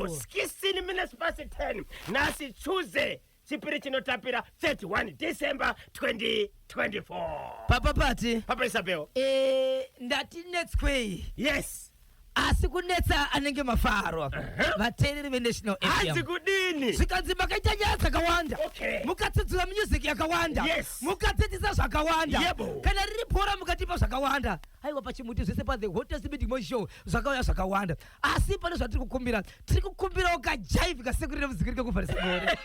16 minutes past 10 nhasi Tuesday, Chipiri chinotapira, 31 December 2024. Papa Pati. Papa Isabel. Ndati netswei. Yes. Asi kunetsa anenge mafaro. Vateereri veNational Hanzi FM. kudini? Zvikanzi makaita nyaya dzakawanda. Mukatsudzura music yakawanda. Mukadzidzisa zvakawanda. Kana riri bhora mukatipa zvakawanda. Aiwa, pachimuti zvese pa the hottest meeting mo show zvakauya zvakawanda. Asi pane zvatiri kukumbira. Tiri kukumbirawo kajive kasekuru nemuzukuru kekuvharisa gore.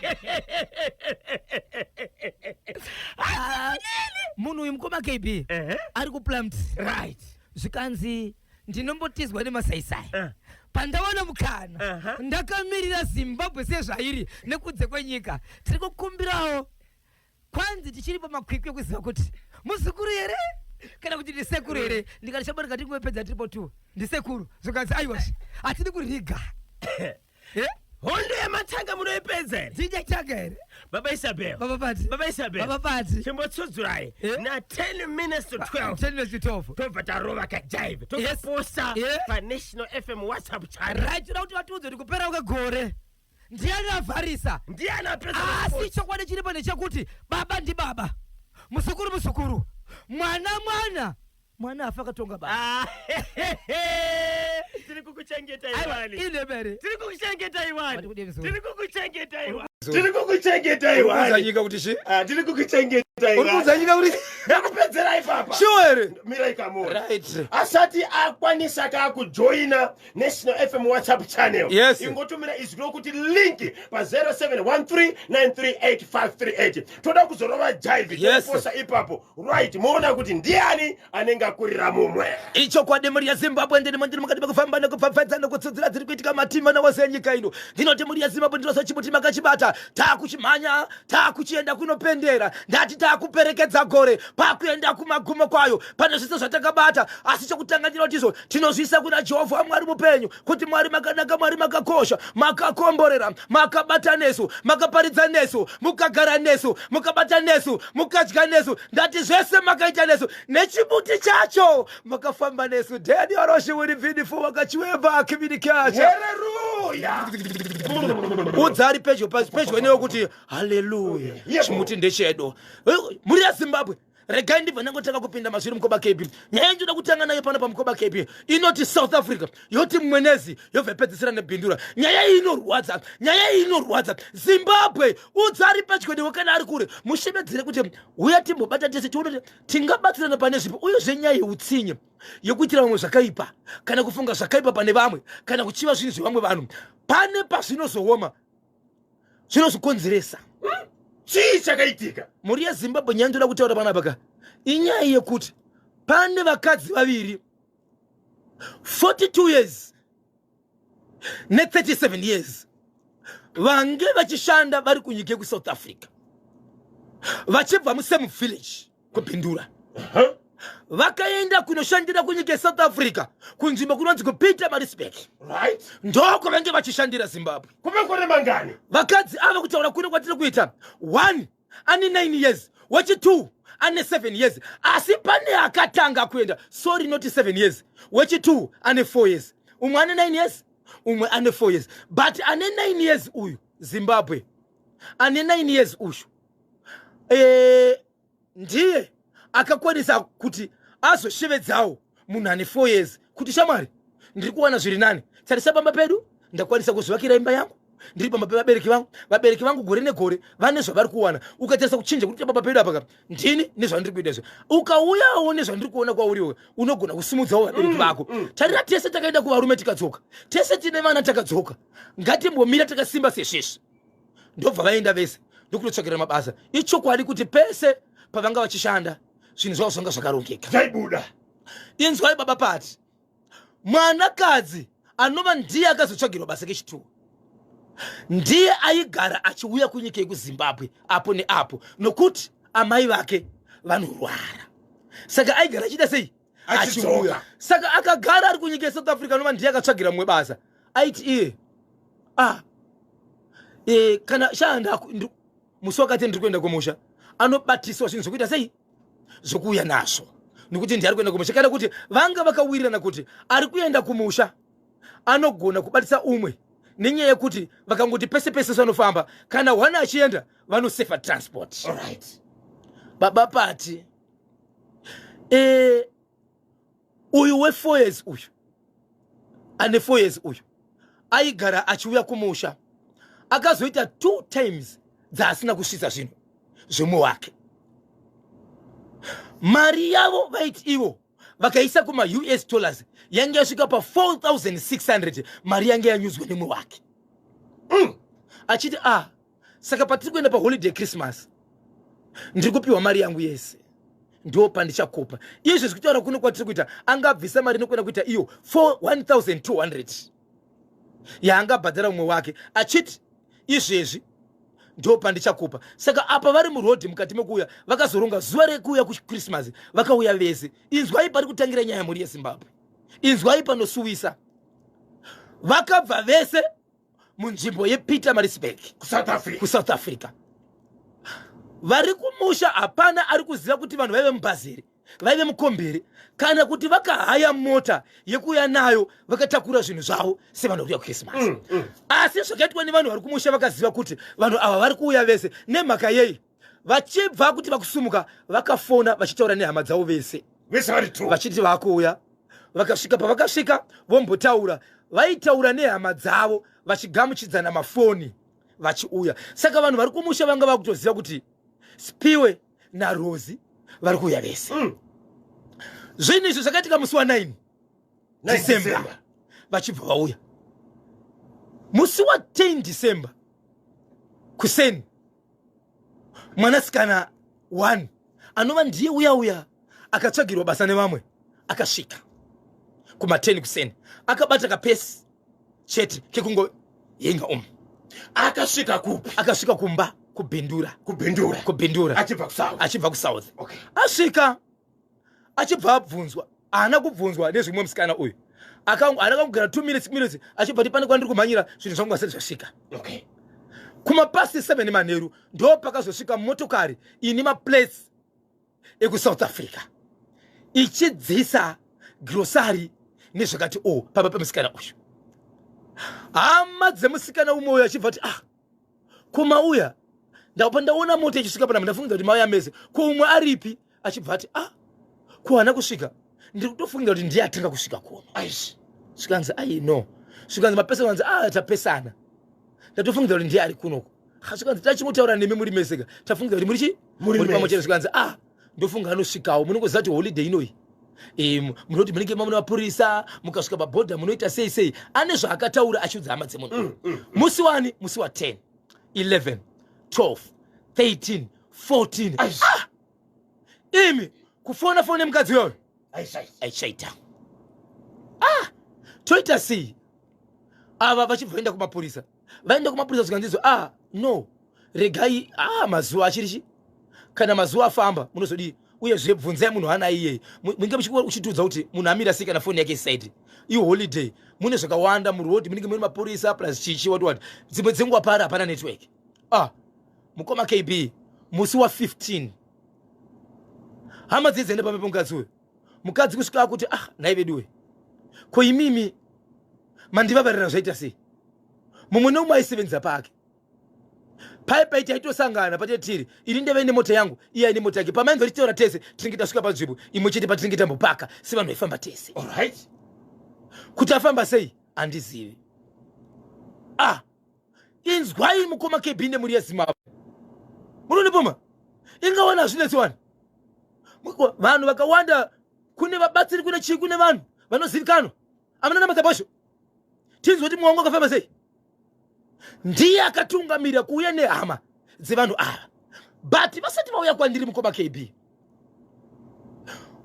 Ah, munhu uyu, mukoma KB, ari kuPlumtree. Zvikanzi ndinombotizwa nemasaisai. Pandawana mukana, ndakamirira Zimbabwe sezvairi nekudze kwenyika. Tiri kukumbirawo, kwanzi tichiri pamakwikwi ekuziva kuti muzukuru here kana kuti ndisekuru here. Ndikati shamwari, ngatingopedza tiripo tu, ndisekuru. Zvikanzi aiwa, hatidi kuriga. Eh? Hondo yamatsanga munoipedza here? Tichatsvaga here? Baba Isabel. Baba Pati. Baba Isabel. Baba Pati. Chimbotsudzurai. Eh? Na 10 minutes to 12. 10 minutes to 12. Tobva tarova kajive. Tokaposta paNational FM WhatsApp channel. Right, toda kuti vatiudze kuti kupera kwegore ndiani avharisa. Ndiani apedza Asi masports? chokwadi chiripo ndechekuti baba ndibaba, muzukuru muzukuru, mwana mwana, mwana afa akatonga baba. Ah, tiri kukuchengeta. Aiwa, Iwani. Inebere. Tiri kukuchengeta, Iwani. Vati kudini, muzukuru? Tiri kukuchengeta, Iwani. Tiri kukuchengeta, Uri kuudza Iwani. nyika kuti chi? Ah, tiri kukuchengeta, Uri Iwani. kuudza nyika kuti Ndakupedzera ipapa. Sure here? Mirai kamuri. Right. Asati akwanisa kakujoina National FM WhatsApp channel, ingotumira izwi rokuti link pa 0713938538. Toda kuzorova jive. Toposa ipapo, right? Moona kuti ndiani anenge akurira mumwe. Ichokwadi, mhuri yeZimbabwe, ndirimo, ndiri mukati mekufamba nekupfapfaidza nekutsudzira dziri kuitika matima nawose enyika ino. Ndinoti mhuri yeZimbabwe, ndinosa chimuti makachibata, taakuchimhanya, taakuchienda kunopendera. Ndati taakuperekedza gore pakuenda kumagumo kwayo. Pane zvese zvatakabata, asi chokutanga ndinoti izvo tinozviisa kuna Jehovha waMwari mupenyu, kuti Mwari makanaka, Mwari makakosha, makakomborera, makabata nesu, makaparidza nesu, mukagara nesu, mukabata nesu, mukadya nesu. Ndati zvese makaita nesu, nechimuti chacho makafamba nesu. Deni oroshi uri bvinifu wakachiweva kivinikacha. Haleluya. Udza ari pedyo pedyo newe kuti haleluya. Chimuti ndechedu. Mhuri yeZimbabwe, regai ndibva ndangotanga kupinda mazviri. Mukoba KB, nyaya yandinoda kutanga nayo pano paMukoba KB inoti South Africa, yoti Mwenezi, yobva yapedzisira neBindura. Nyaya iyi inorwadza, nyaya iyi inorwadza. Zimbabwe, udza ari pedyo newe kana ari kure, mushevedzere kuti uya timbobata tese, tione kuti tingabatsirana pane zvipi. Uyezve nyaya yeutsinye, yekuitira vamwe zvakaipa, kana kufunga zvakaipa pane vamwe, kana kuchiva zvinhu zvevamwe vanhu, pane pazvinozooma, zvinozvikonzeresa. Chii chakaitika? Mhuri yeZimbabwe, nyaya ndoda kutaura panapa ka inyaya yekuti pane vakadzi vaviri, 42 years ne37 years, vange vachishanda vari kunyika yekuSouth Africa, vachibva musame village kuBindura. Vakaenda kunoshandira kunyika yeSouth Africa, kunzvimbo kunonzi kuPietermaritzburg. Ndoko vange vachishandira, Zimbabwe. Kumakore mangani? Vakadzi ava, kutaura kuno kwatiri kuita, one ane 9 years, wechi2 ane 7 years. Asi pane akatanga kuenda, sorry, not 7 years, wechi2 ane 4 years. Umwe ane 9 years, umwe ane 4 years, but ane 9 years uyu, Zimbabwe, ane 9 years uyu ndiye akakwanisa kuti azoshevedzawo munhu ane 4 years kuti, "Shamwari, ndiri kuwana zviri nani. Tarisa pamba pedu, ndakwanisa kuzvivakira imba yangu. Ndiri pamba pevabereki vangu. Vabereki vangu gore negore vane zvavari kuwana. Ukatarisa kuchinja kuti pamba pedu apa, ndini nezvandiri kuita izvo. Ukauyawo nezvandiri kuona kwauriwe, unogona kusimudzawo vabereki vako. Tarira, tese takaenda kuvarume tikadzoka, tese tine vana takadzoka. Ngatimbomira takasimba sesvezvi." Ndobva vaenda vese ndokunotsvakira mabasa. Ichokwadi kuti pese pavanga vachishanda, zvinhu zvavo zvanga zvakarongeka. Zvaibuda. Inzwai, baba Pati, mwanakadzi anova ndiye akazotsvagirwa basa kechituwo ndiye aigara achiuya kunyika yekuZimbabwe apo neapo, nokuti amai vake vanorwara. Saka aigara achiita sei? Achidzoka. Achiuya. Saka akagara ari kunyika yeSouth Africa, anova ndiye akatsvagira mumwe basa, aiti iye, ah, kana shanda musi wakati ndiri kuenda kumusha, anobatiswa zvinhu zvokuita sei, zvokuuya nazvo, nokuti ndiari kuenda kumusha. Kana kuti vanga vakawirirana kuti ari kuenda kumusha anogona kubatisa umwe. Nenyaya yekuti vakangoti pese pese vanofamba, kana one achienda vanosefa transport. Alright. Baba Pati, uyu we4 years, uyu ane 4 years uyu, aigara achiuya kumusha. Akazoita two times dzaasina kusvitsa zvinhu zvemumwe wake. Mari yavo vaiti ivo vakaisa kuma-US dollars yange yasvika pa4600, mari yange yanyudzwa nemumwe wake. Achiti, "Ah, saka patiri kuenda paholiday Christmas, ndiri kupiwa mari yangu yese, ndo pandichakopa izvi." Kutaura kuno kwatiri kuita, angabvisa mari inokuenda kuita iyo 1200 yaangabhadhara mumwe wake, achiti, "Izvezvi ndo pandichakupa." Saka apa vari murodhi mukati mekuuya, vakazoronga zuva rekuuya kuChristmas, vakauya vese. Inzwai pari kutangira nyaya, mhuri yeZimbabwe, inzwai panosuwisa. Vakabva vese munzvimbo yePietermaritzburg. KuSouth Africa. KuSouth Africa. Vari kumusha hapana ari kuziva kuti vanhu vaive mubhaziri, vaive mukomberi, kana kuti vakahaya mota yekuuya nayo, vakatakura zvinhu zvavo sevanhu vari kuuya kuChristmas. Asi zvakaitwa nevanhu vari kumusha, vakaziva kuti vanhu ava vari kuuya vese. Nemhaka yei? Vachibva kuti vakusumuka, vakafona vachitaura nehama dzavo vese. Vese vari two. Vachiti vakuuya. Vakasvika, pavakasvika vombotaura, vaitaura nehama dzavo vachigamuchidzana mafoni vachiuya. Saka vanhu vari kumusha vanga vakutoziva kuti Spiwe naRosi vari kuuya vese. Zvinhu izvi zvakaitika musi wa9 9 December. December. Vachibva vauya musi wa10 December kuseni, mwanasikana 1 anova ndiye uya uya akatsvagirwa basa nevamwe akasvika kuma10 kuseni, akabata kapesi chete kekungoyenga umu. Akasvika kupi? Akasvika kumba kuBindura. KuBindura. KuBindura. Achibva kuSouth. Achibva kuSouth. Okay. Asvika, achibva abvunzwa. Haana kubvunzwa nezvimwe musikana uyu. Haana kangogara 2 minutes, minutes, achibva ti, "Pane kwandiri kumhanyira, zvinhu zvangu vasati zvasvika." Kumapasi 7 manheru ndo pakazosvika motokari ine maplates ekuSouth Africa, ichidzisa grocery nezvakati o pamba pemusikana uyu. Hama dzemusikana umwe uyu achibva ti, "Ah, kumauya ndapa ndaona mota ichisvika panapa, ndafungidzira kuti mauya mese. Ko umwe aripi?" Achibva ati, "Ah, kuhana kusvika, ndiri kutofungira kuti ndiye atanga kusvika kuno." Aish. Zvikanzi, "Ai, no." Zvikanzi, "Mapesana." Kanzi, "Ah, tapesana, ndatofungidzira kuti ndiye ari kunoko." Ha, zvikanzi, "Tachingotaura nemi muri meseka, tafungidzira kuti muri chi Muri muri pamwe mese." chete. Zvikanzi, "Ah, ndofunga anosvikawo. Munongoziva kuti holiday inoyi, munoti munenge mamuna mapurisa, mukasvika pabhodha munoita sei sei." Ane zvaakataura achiudza hama dzemunhu. Musi wani? Musi wa10, 11, 12, 13, 14. Aish. Ah! Imi, kufona fone mukadzi uyoyo Aish, aish. aichaita. Ah, toita sei? Ava vachibva vaenda kumapurisa. Vaenda kumapurisa, zvikanzizo, "Ah, no, regai, ah, mazuva achiri chi, kana mazuva afamba munozodii? Uyezve bvunzai munhu ana iyeye. Munenge uchitiudza kuti munhu amira sei kana foni yake isaiti. Iholiday, mune zvakawanda murodhi, munenge mune mapurisa plus chichi what what, dzimwe dzenguva pari hapana network." Ah, mukoma KB, musi wa15 hama dzidzi dzaenda pamwe pemukadzi uyu. Mukadzi kusvika akuti, "Ah, nhai veduwe, ko imimi mandivavarira zvaita sei? Mumwe neumwe aisevenza pake pai pai, taitosangana patetiri ini ndeve nemota yangu, iye aine mota yake. Pamainzwa tichitaura tese, tinenge tasvika panzvimbo imwe chete patinenge tambopaka sevanhu vaifamba tese." Alright. Kuti afamba sei handizivi. Ah, inzwai mukoma KB nemhuri yeZimbabwe, munondipoma ingawana hazvinetsi wani. Vanhu vakawanda, kune vabatsiri, kune chii, kune vanhu vanozivikanwa amuna namadzabosho. Tinzwe kuti mwangu akafamba sei. Ndiye akatungamira kuuya nehama dzevanhu ava, but vasati vauya kwandiri, mukoma KB,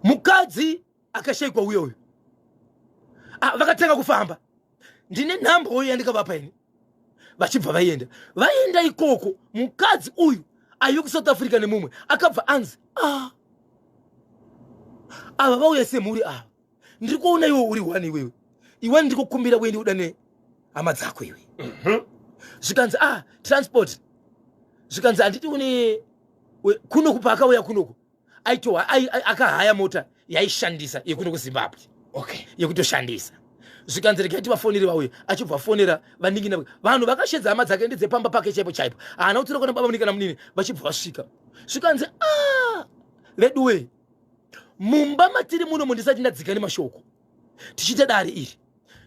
mukadzi akashayikwa uyo uyu. Ah, vakatanga kufamba. Ndine nhamba uyo yandikavapa ini. Vachibva vaenda, vaenda ikoko, mukadzi uyu aive kuSouth Africa nemumwe akabva anzi, "Ah, ava vauya semhuri ava. Ndiri kuona iwe uri one, iwewe iwe ndiri kukumbira uende udane hama dzako iwe." Zvikanzi, "Ah, transport." Zvikanzi, "Handiti une kunoku?" Paakauya kunoku aitowa akahaya mota yaishandisa yekuno kuZimbabwe yekutoshandisa. Zvikanzi regai tivafonere vauye. Achibva afonera vanin'ina, vanhu vakashedza hama dzake ndedzepamba pake chaipo chaipo, haana kutora kuna baba munikana munini. Vachibva vasvika, zvikanzi a ah, veduwe, mumba matiri muno mundisati ndadzika nemashoko tichiita dare iri,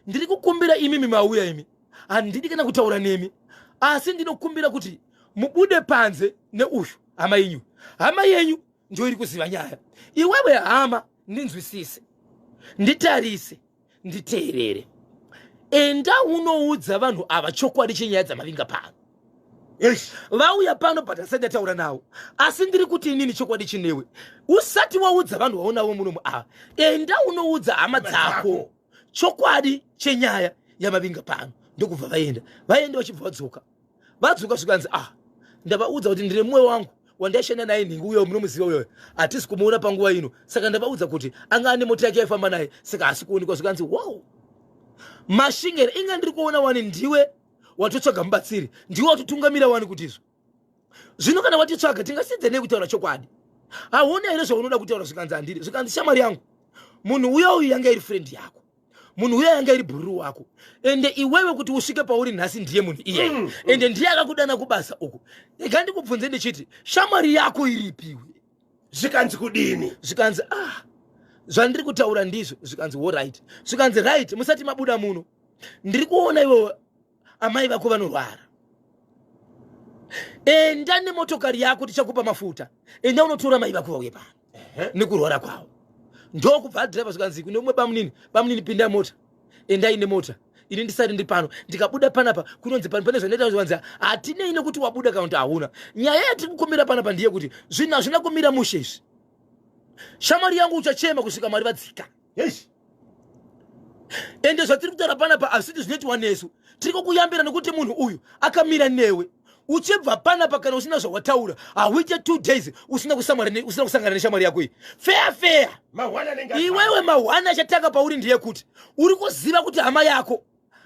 ndiri kukumbira imimi mauya imi, handidi kana kutaura nemi, asi ndinokumbira kuti mubude panze neuyu hama yenyu. Hama yenyu ndio iri kuziva nyaya. Iwewe hama, ndinzwisise, nditarise, nditeerere. Enda unoudza vanhu ava chokwadi chenyaya dzamavinga pano. Vauya pano but asati ndataura navo, asi ndiri kuti inini chokwadi chinewe. Usati waudza vanhu vaunavo munomu ava, enda unoudza hama dzako chokwadi chenyaya yamavinga pano. Ndokubva vaenda, vaenda vachibva vadzoka. Vadzoka zvikanzi, ah, ndavaudza kuti ndine mumwe wangu wandaishanda naye nhingi uyo munomuziva uyoyo, hatisi kumuona panguva ino, saka ndavaudza kuti anga ane mota yake yaifamba naye, saka haasi kuonekwa. Zvikanzi, wow, mashingere, inga ndiri kuona wani ndiwe watotsvaga mubatsiri, ndiwe watotungamira wani kuti izvo zvino kana watitsvaga tingasidze nei kutaura chokwadi? Hauna here zvaunoda kutaura? Zvikanzi handiri. Zvikanzi shamwari yangu, munhu uyo uyu yanga iri friend yako, munhu uyo yanga iri bhururu wako, ende iwewe kuti usvike pauri nhasi ndiye munhu iyeye, ende ndiye akakudana kubasa uku. Rega ndikubvunze ndichiti, shamwari yako iripiwe? Zvikanzi kudini? Zvikanzi, ah, zvandiri kutaura ndizvo. Zvikanzi alright. Zvikanzi right, musati mabuda muno, ndiri kuona iwewe amai vako vanorwara, enda nemotokari yako, tichakupa mafuta, enda unotora mai vako vauye pano nekurwara kwavo. Ndokubva adhiraivha. Zvikanzi kune umwe bamunini, bamunini, pinda mota, endai nemota, ini ndisati ndiri pano. Ndikabuda panapa kunonzi pano pane zvanoita. Zvikanzi hatinei nekuti wabuda kana kuti hauna. Nyaya yatiri kukumbira panapa ndeyekuti zvinhu hazvina kumira mushe izvi. Shamwari yangu, uchachema kusvika Mwari vadzika. Ende zvatiri kutaura panapa hazviti zvinoitwa nesu, tiri kukuyambira nekuti munhu uyu akamira newe. Uchibva panapa, kana usina zvawataura, hauite 2 days usina usina kusangana neshamwari yako iyi. Fair fair. Mahwana anenge atanga. Iwewe mahwana achatanga pauri ndeyekuti uri kuziva kuti hama yako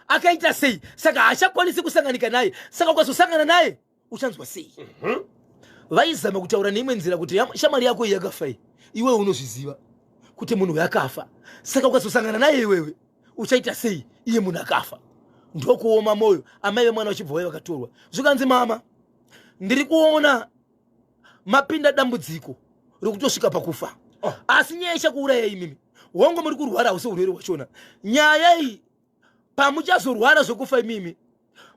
akaita sei, saka haachakwanisi kusanganika naye, saka ukazosangana naye uchanzwa sei? Vaizama kutaura neimwe nzira kuti shamwari yako iyi yakafa iyi, iwewe unozviziva kuti munhu uyu akafa, saka ukazosangana naye iwewe uchaita sei, iye munhu akafa? Ndokuoma mwoyo. Amai vemwana vachibva vauya vakatorwa. Zvikanzi, mama, ndiri kuona mapinda dambudziko rokutosvika pakufa. Oh. Asi nyaya ichakuuraya imimi, hongo muri kurwara, hausi urwere hwachona. Nyaya iyi, pamuchazorwara zvokufa imimi,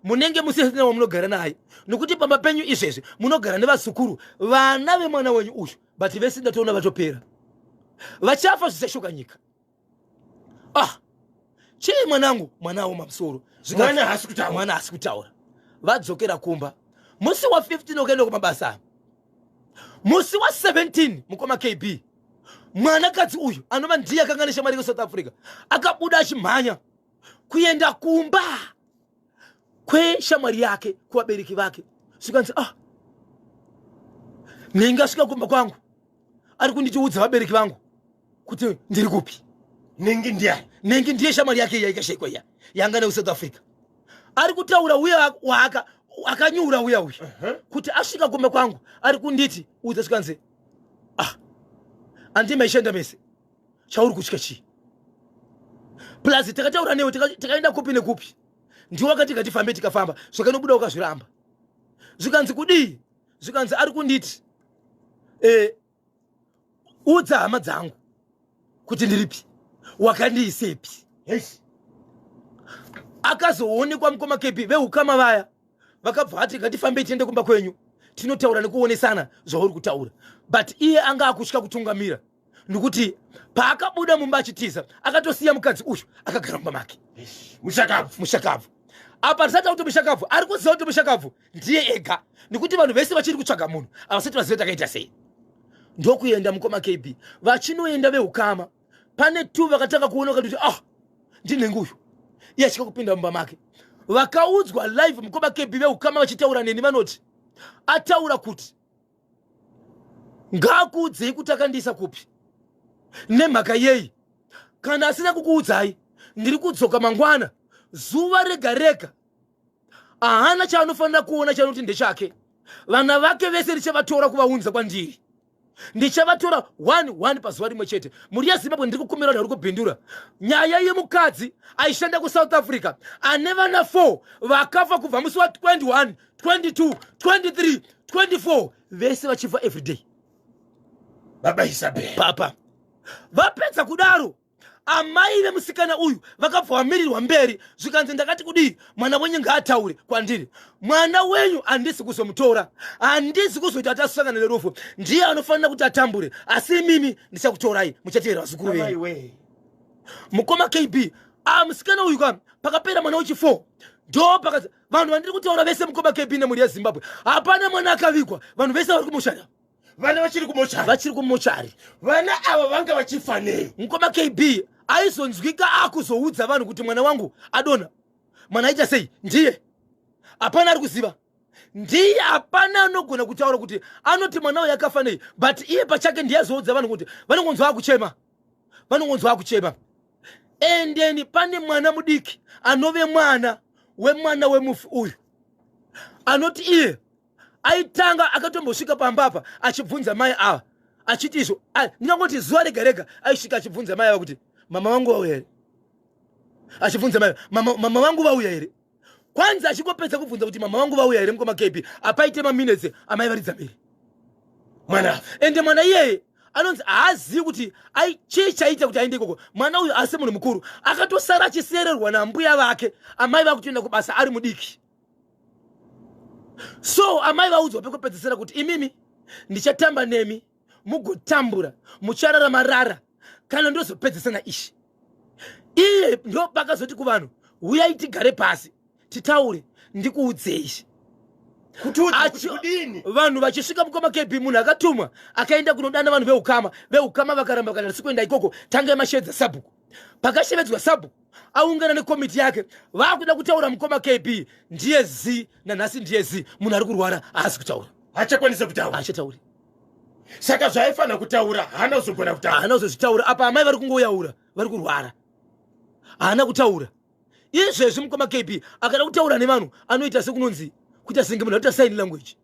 munenge musisina wamunogara naye, nokuti pamba penyu izvezvi munogara nevazukuru, vana vemwana wenyu uyu, but vese ndatoona vatopera, vachafa zvichashoka nyika. Ah, chii mwanangu? Mwana aoma musoro. Mwana haasi kutaura. Mwana haasi kutaura. Vadzokera kumba musi wa15, ukaenda kumabasa musi wa17, mukoma KB, mwanakadzi uyu anova ndiye akanga neshamwari yeSouth Africa akabuda achimhanya kuenda kumba kweshamwari yake, kuvabereki vake. Zvikanzi, ah, ndingasvika kumba kwangu ari kunditiudza vabereki vangu kuti ndiri kupi? Ningi ndiani? Nengi ndiye shamwari yake iya ikashekwa, iya yanga nekuSouth Africa. Ari kutaura uya waaka akanyura uya uya kuti asvika kumba kwangu ari kunditi udza. Zvikanzi, ah, andi maishanda mese, chauri kutya chii? Plus takataura newe, takaenda kupi nekupi, ndiwo wakati ngatifambe, tikafamba, zvakanobuda ukazviramba. Zvikanzi kudii? Zvikanzi ari kunditi udza hama dzangu kuti ndiripi, wakandiisepi? Akazoonekwa mukoma kepi, veukama vaya vakabva vati ngatifambei tiende kumba kwenyu tinotaura nekuonesana zvauri kutaura. But iye anga akutya kutungamira, nekuti paakabuda mumba achitiza akatosiya mukadzi uyu akagara mumba make. Mushakabvu. Mushakabvu. Apa tisati kuti mushakabvu ari kuziva kuti mushakabvu ndiye ega, nekuti vanhu vese vachiri kutsvaga munhu, havasati vaziva takaita sei. Ndokuenda mukoma KB, vachinoenda veukama, pane tu vakatanga kuona vakati, ah, ndinenge uyu, iye achika kupinda mumba make. Vakaudzwa live mukoma KB, veukama vachitaura neni, vanoti ataura kuti ngaakuudzei kuti akandiisa kupi, nemhaka yei. Kana asina kukuudzai, ndiri kudzoka mangwana zuva rega rega. Haana chaanofanira kuona chanoti ndechake. Vana vake vese ndichavatora kuvaunza kwandiri. Ndichavatora 1 1 pazuva rimwe chete. Mhuri yeZimbabwe, ndiri kukumbira vanhu vari kubhindura nyaya yemukadzi aishanda kuSouth Africa ane vana 4 vakafa kubva musi wa21, 22, 23, 24, vese vachifa everyday. Baba Isabel. Papa vapedza kudaro, amai vemusikana uyu vakabva vamirirwa mberi, zvikanzi, "Ndakati kudii? Mwana wenyu ngaataure kwandiri. Mwana wenyu handisi kuzomutora, handisi kuzoita tasangana nerufu. Ndiye anofanira kuti atambure, asi imimi ndichakutorai, muchatevera vazukuru venyu." Amai. Mukoma KB, a musikana uyu ka, pakapera mwana wechi4 ndo pakazi vanhu vandiri kutaura vese, mukoma KB nemhuri yeZimbabwe, hapana mwana akavigwa. Vanhu vese vari kumushaya. Vana vachiri kumochari? Vachiri kumochari. Vana ava vanga vachifa nei? Mukoma KB, aizonzwika akuzoudza vanhu kuti mwana wangu adonha, mwana aita sei, ndiye hapana ari kuziva, ndiye hapana anogona kutaura kuti anoti mwana uyu akafa nei. But iye pachake ndiye azoudza vanhu kuti vanongonzwa akuchema, vanongonzwa akuchema. Endeni pane mwana mudiki anove mwana wemwana wemufi uyu, anoti iye aitanga akatombosvika pamba apa achibvunza mai ava achiti izvo, ndingangoti zuva rega rega aisvika achibvunza mai ava kuti, "Mama vangu vauya here?" Achibvunza mai, "Mama vangu vauya here?" Kwanzi achingopedza kubvunza kuti, "Mama vangu vauya here?" mukoma KB, apaite maminutes amai varidza mberi. Mwana. Ende mwana iyeye anonzi haazivi kuti chii chaita kuti aende ikoko. Mwana uyu asi munhu mukuru akatosara achisererwa nambuya vake, amai vakutoenda kubasa ari mudiki. So amai vaudzwa pekupedzisira kuti, "Imimi ndichatamba nemi, mugotambura, muchararama rara kana ndozopedzisa naishe." Iye ndo pakazoti kuvanhu, "Uyai tigare pasi titaure, ndikuudzei." Kutiudza kuti kudini? Vanhu vachisvika, mukoma KB, munhu akatumwa akaenda kunodana vanhu veukama. Veukama vakaramba, kana risi kuenda ikoko, tangai mashevedza sabhuku. Pakashevedzwa sabhuku, aungana nekomiti yake, vakuda kutaura, mukoma KB, ndiye zi nanhasi, ndiye zi. Munhu ari kurwara, haasi kutaura. Hachakwanisa kutaura? Haachatauri. Saka zvaaifanira kutaura haana kuzogona kutaura? Haana kuzozvitaura. Apa amai vari kungoyaura, vari kurwara, haana kutaura. Izvezvi, mukoma KB, akada kutaura nevanhu anoita sekunonzi kuita senge munhu anoita sign language.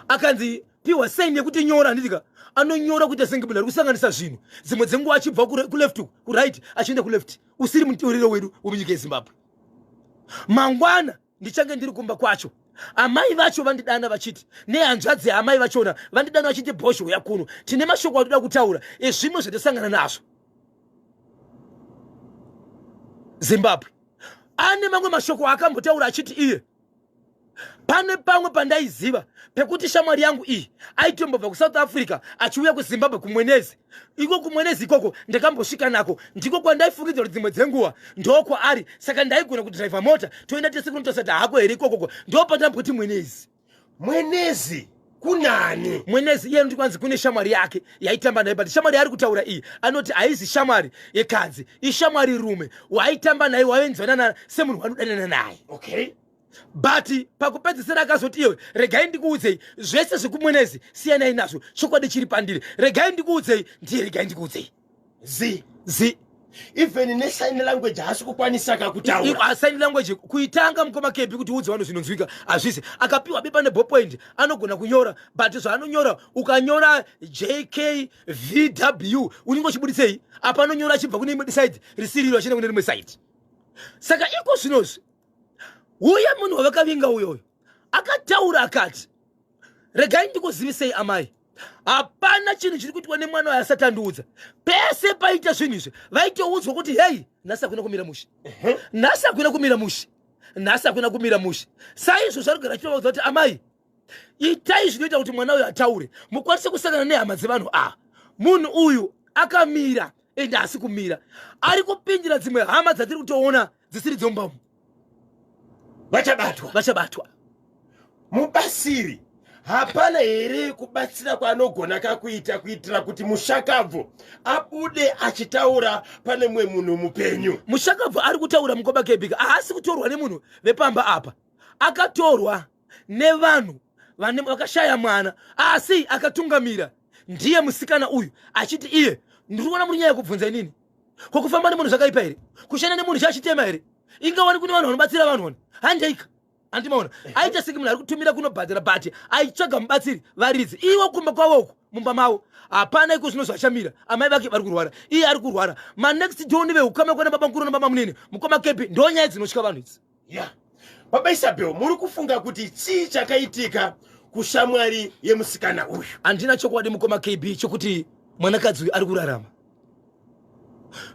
Akanzi piwa sign yekuti nyora, handitika, anonyora kuita senge munhu ari kusanganisa zvinhu, dzimwe dzenguva achibva kuleft, kuright, achienda kuleft, usiri muteuriro wedu wemunyika yeZimbabwe. Mangwana ndichange ndiri kumba kwacho. Amai vacho vandidana vachiti, nehanzvadzi yaamai vachona vandidana vachiti, "Bhozho yakuno, tine mashoko atoda kutaura ezvimwe zvatasangana nazvo." Zimbabwe, ane mamwe mashoko akambotaura achiti iye, "Pane pamwe pandaiziva pekuti shamwari yangu iyi aitombobva kuSouth Africa achiuya kuZimbabwe, kuMwenezi iko. KuMwenezi ikoko ndakambosvika nako, ndiko kwandaifungidzira kuti dzimwe dzenguva ndokwaari, saka ndaigona kudhiraivha mota toenda tese kunotasati hako here ikokoko. Ndo pandamboti Mwenezi." Mwenezi kunani? Mwenezi iye anoti kwanzi kune shamwari yake yaitamba naye, but shamwari yaari kutaura iyi anoti haizi shamwari yekadzi, ishamwari rume waitamba naye, waenzwanana semunhu wanodanana naye. But pakupedzisira akazoti iwe, "Regai ndikuudzei, zvese zvekuMwenezi siyanai nazvo, chokwadi chiri pandiri. Regai ndikuudzei, ndiye, regai ndikuudzei." Zi. Zi. Even nesign language haasi kukwanisa kakutaura? Sign language kuitanga, mukoma KB, kuti udze vanhu zvinonzwika hazvisi. Akapiwa bepa neballpoint anogona kunyora, but zvaanonyora, ukanyora JKVW unenge uchibuditsei? Apa anonyora achibva kune imwe side risiriro achienda kune rimwe side. Saka iko zvinozvi uye munhu wavakavinga uyoyo akataura akati, "Regai ndikuzivisei amai, hapana chinhu chiri kuitwa nemwana wayo asati andiudza. Pese paita zvinhu izvi vaitoudzwa kuti hei, nhasi hakuna kumira mushe, nhasi hakuna kumira mushe, nhasi hakuna kumira mushe." Saizvozvo ari kugara achitovaudza kuti, "Amai, itai zvinoita kuti mwana uyu ataure, mukwanise kusangana nehama dzevanhu ava. Munhu uyu akamira, ende haasi kumira, ari kupindira dzimwe hama dzatiri kutoona dzisiri dzombamu." Vachabatwa. Vachabatwa. Mubatsiri hapana here kubatsira kwaanogona kakuita kuitira kuti mushakabvu abude achitaura pane mumwe munhu mupenyu? Mushakabvu ari kutaura, mukoma KB ka. Haasi kutorwa nemunhu vepamba apa, akatorwa nevanhu vakashaya mwana, asi akatungamira ndiye musikana uyu, achiti iye, "Ndiri kuona muri nyaya yekubvunza inini. Ko kufamba nemunhu zvakaipa here? Kushanda nemunhu chachitema here? Ingawani kune vanhu vanobatsira vanhu vani, handeika." Andimaona aita senge munhu ari kutumira kunobhadhara, but aitsvaga mubatsiri. Varidzi iwo kumba kwavoko, mumba mavo hapana iko zvino zvachamira. Amai vake vari kurwara, iye ari kurwara. Manext door neveukama kwana baba mukuru nababa munene, mukoma Kepi, ndo nyaya dzinotya vanhu idzi. Ya, baba Isabel, muri kufunga kuti chii chakaitika kushamwari yemusikana uyu? Handina chokwadi, mukoma KB, chokuti mwanakadzi uyu ari kurarama,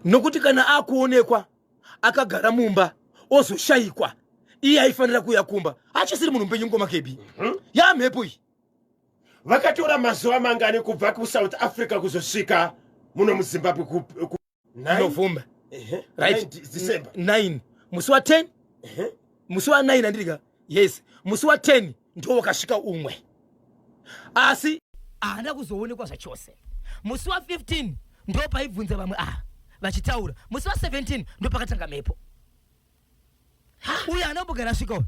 nokuti kana akuonekwa akagara mumba ozoshayikwa, iye aifanira kuuya kumba, achisiri munhu mupenyu, mukoma KB. Yamhepo iyi. Vakatora mazuva mangani kubva kuSouth Africa kuzosvika muno muZimbabwe? November. Right. December. 9, musi wa10, musi wa9, andirika? Yes, musi wa10 ndo wakasvika umwe, asi haana kuzoonekwa zvachose. Musi wa15 ndo paibvunza vamwe ah vachitaura. Musi wa17 ndo pakatanga mhepo. Uyo haana kumbogara asvika uyu.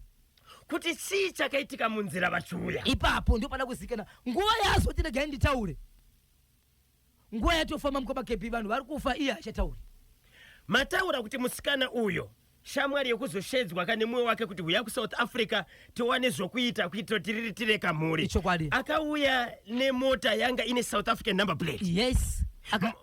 Kuti chii chakaitika munzira vachiuya? Ipapo ndo pada kuzikana. Nguva yaazoti regai nditaure, nguva yatofamba, mukoma Kepi. Vanhu vari kufa, iye achatauri. Mataura kuti musikana uyo, shamwari yekuzoshedzwa kane mumwe wake kuti huya kuSouth Africa tiwane zvokuita kuitira kuti tiriritire kamhuri. Ichokwadi. Akauya nemota yanga ine South African number plate. Yes.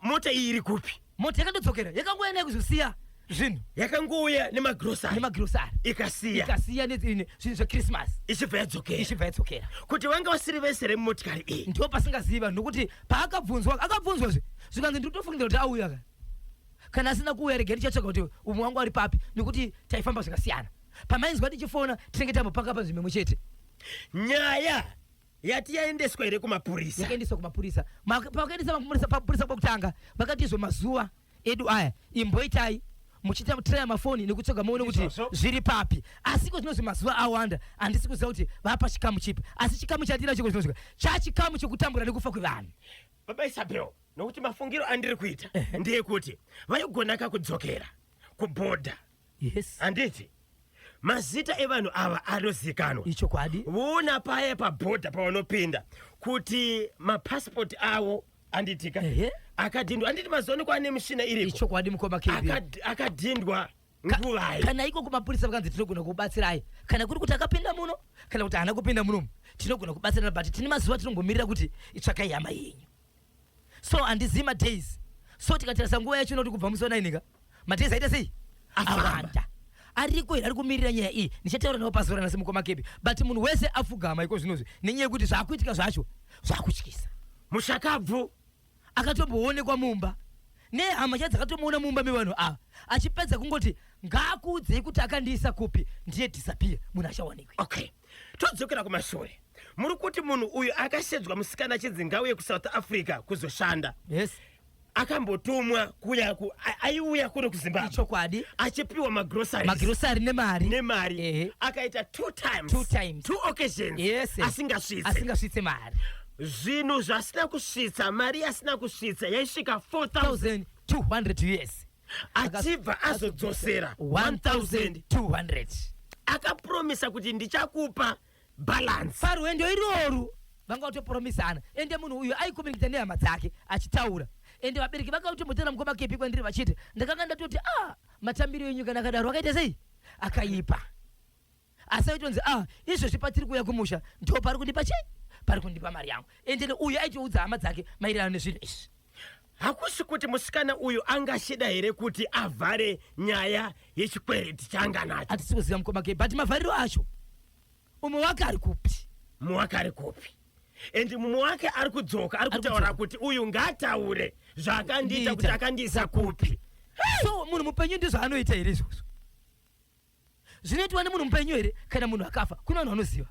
Mota iyi iri kupi? Mota yakandodzokera, yakangouya naye kuzosiya zvinhu. Yakangouya nemagrosari. Nemagrosari. Ikasiya. Ikasiya nezvinhu zvechristmas. Ichibva yadzokera. Ichibva yadzokera. Kuti vanga vasiri vese remumotikari iyi? Ndo pasingazivi vanhu, nokuti paakabvunzwa, akabvunzwazve, zvikanzi ndiri kutofungira kuti auya ka. Kana asina kuuya, regai ndichatsvaga kuti umwe wangu ari papi, nekuti taifamba zvakasiyana. Pamainzwa tichifona, tinenge tambopanga panzvimbo imwe chete. Nyaya yati yaendeswa here kumapurisa? Yakaendeswa kumapurisa. Pavakaendesa kumapurisa, pamapurisa kwekutanga vakati izvo mazuva edu aya imboitai muchiita mutiraya mafoni nekutsvaga muone kuti Izvozvo. zviri papi. Asi iko zvinozvi mazuva awanda, handisi kuziva kuti vapa chikamu chipi, asi chikamu chatinacho iko zvinozvika chachikamu chekutambura nekufa kwevanhu. Baba Isabel, nokuti mafungiro andiri kuita ndeyekuti vaigonaka kudzokera kubhodha. Handiti mazita evanhu ava anozikanwa? Ichokwadi. Voona paya pabhodha pavanopinda kuti mapasipoti avo, anditika, akadhindwa. Handiti mazuva ano kwaane mishina iriko? Ichokwadi, mukoma KB. Akadhindwa nguvai? Kana iko kumapurisa vakanzi tinogona kubatsirai kana kuri kuti akapinda muno, kana kuti haana kupinda munomu, tinogona kubatsirana, but tine mazuva tinombomirira kuti itsvakai hama yenyu. So handizivi madays. So tikatarisa nguva yacho, inoti kubva musi wa9 ka, madays aita sei? Awanda. Ariko here ari kumirira nyaya iyi? Ndichataura navo pazuva ranhasi, mukoma Kebi, but munhu wese afugama iko zvinozvi nenyaya yekuti zvaakuitika zvacho zvakutyisa. Mushakabvu akatomboonekwa mumba nehama cha dzakatomuona mumba mevanhu ava, achipedza kungoti ngaakuudzei kuti akandiisa kupi, ndiye disappear, munhu achawanikwi. Okay, todzokera kumashure. Muri kuti munhu uyu akashedzwa, musikana achinzi ngauye kuSouth Africa kuzoshanda. Yes. Akambotumwa kuya aiuya kuno kuZimbabwe. Ichokwadi. Achipiwa magroceries. Magirosari nemari. Nemari. Akaita two times. Two times. Two occasions. Asingasvitse. Asingasvitse mari. Zvinhu zvasina kusvitsa, mari yasina kusvitsa yaisvika 4000. 1200 US. Achibva azodzosera 1200. Akapromisa kuti ndichakupa balance. Parwendo irworu vanga vatopromisana. Ende munhu uyu aicommunicata nehama dzake achitaura, ende vabereki vakatombotera, mukoma Kepi, kwandiri vachiti ndakanga ndatoti a matambiro enyu kana akadaro akaita sei, akaipa. Asi aitonzi a izvezvi patiri kuuya kumusha ndo pari kundipa chii, pari kundipa mari yangu. Ende uyu aitoudza hama dzake maererano nezvinhu izvi. Hakusi kuti musikana uyu angachida here kuti avhare nyaya yechikwereti chaanga nacho? Hatisi kuziva, mukoma Kepi, but mavhariro acho, umwe wake ari kupi? Mumwe wake ari kupi? And mumwe wake ari kudzoka, ari kutaura kuti uyu ngaataure zvaakandiita, kuti akandiisa kupi. So munhu mupenyu ndizvaanoita here izvozvo? Zvinoitwa nemunhu mupenyu here? Kana munhu akafa, kune vanhu vanoziva.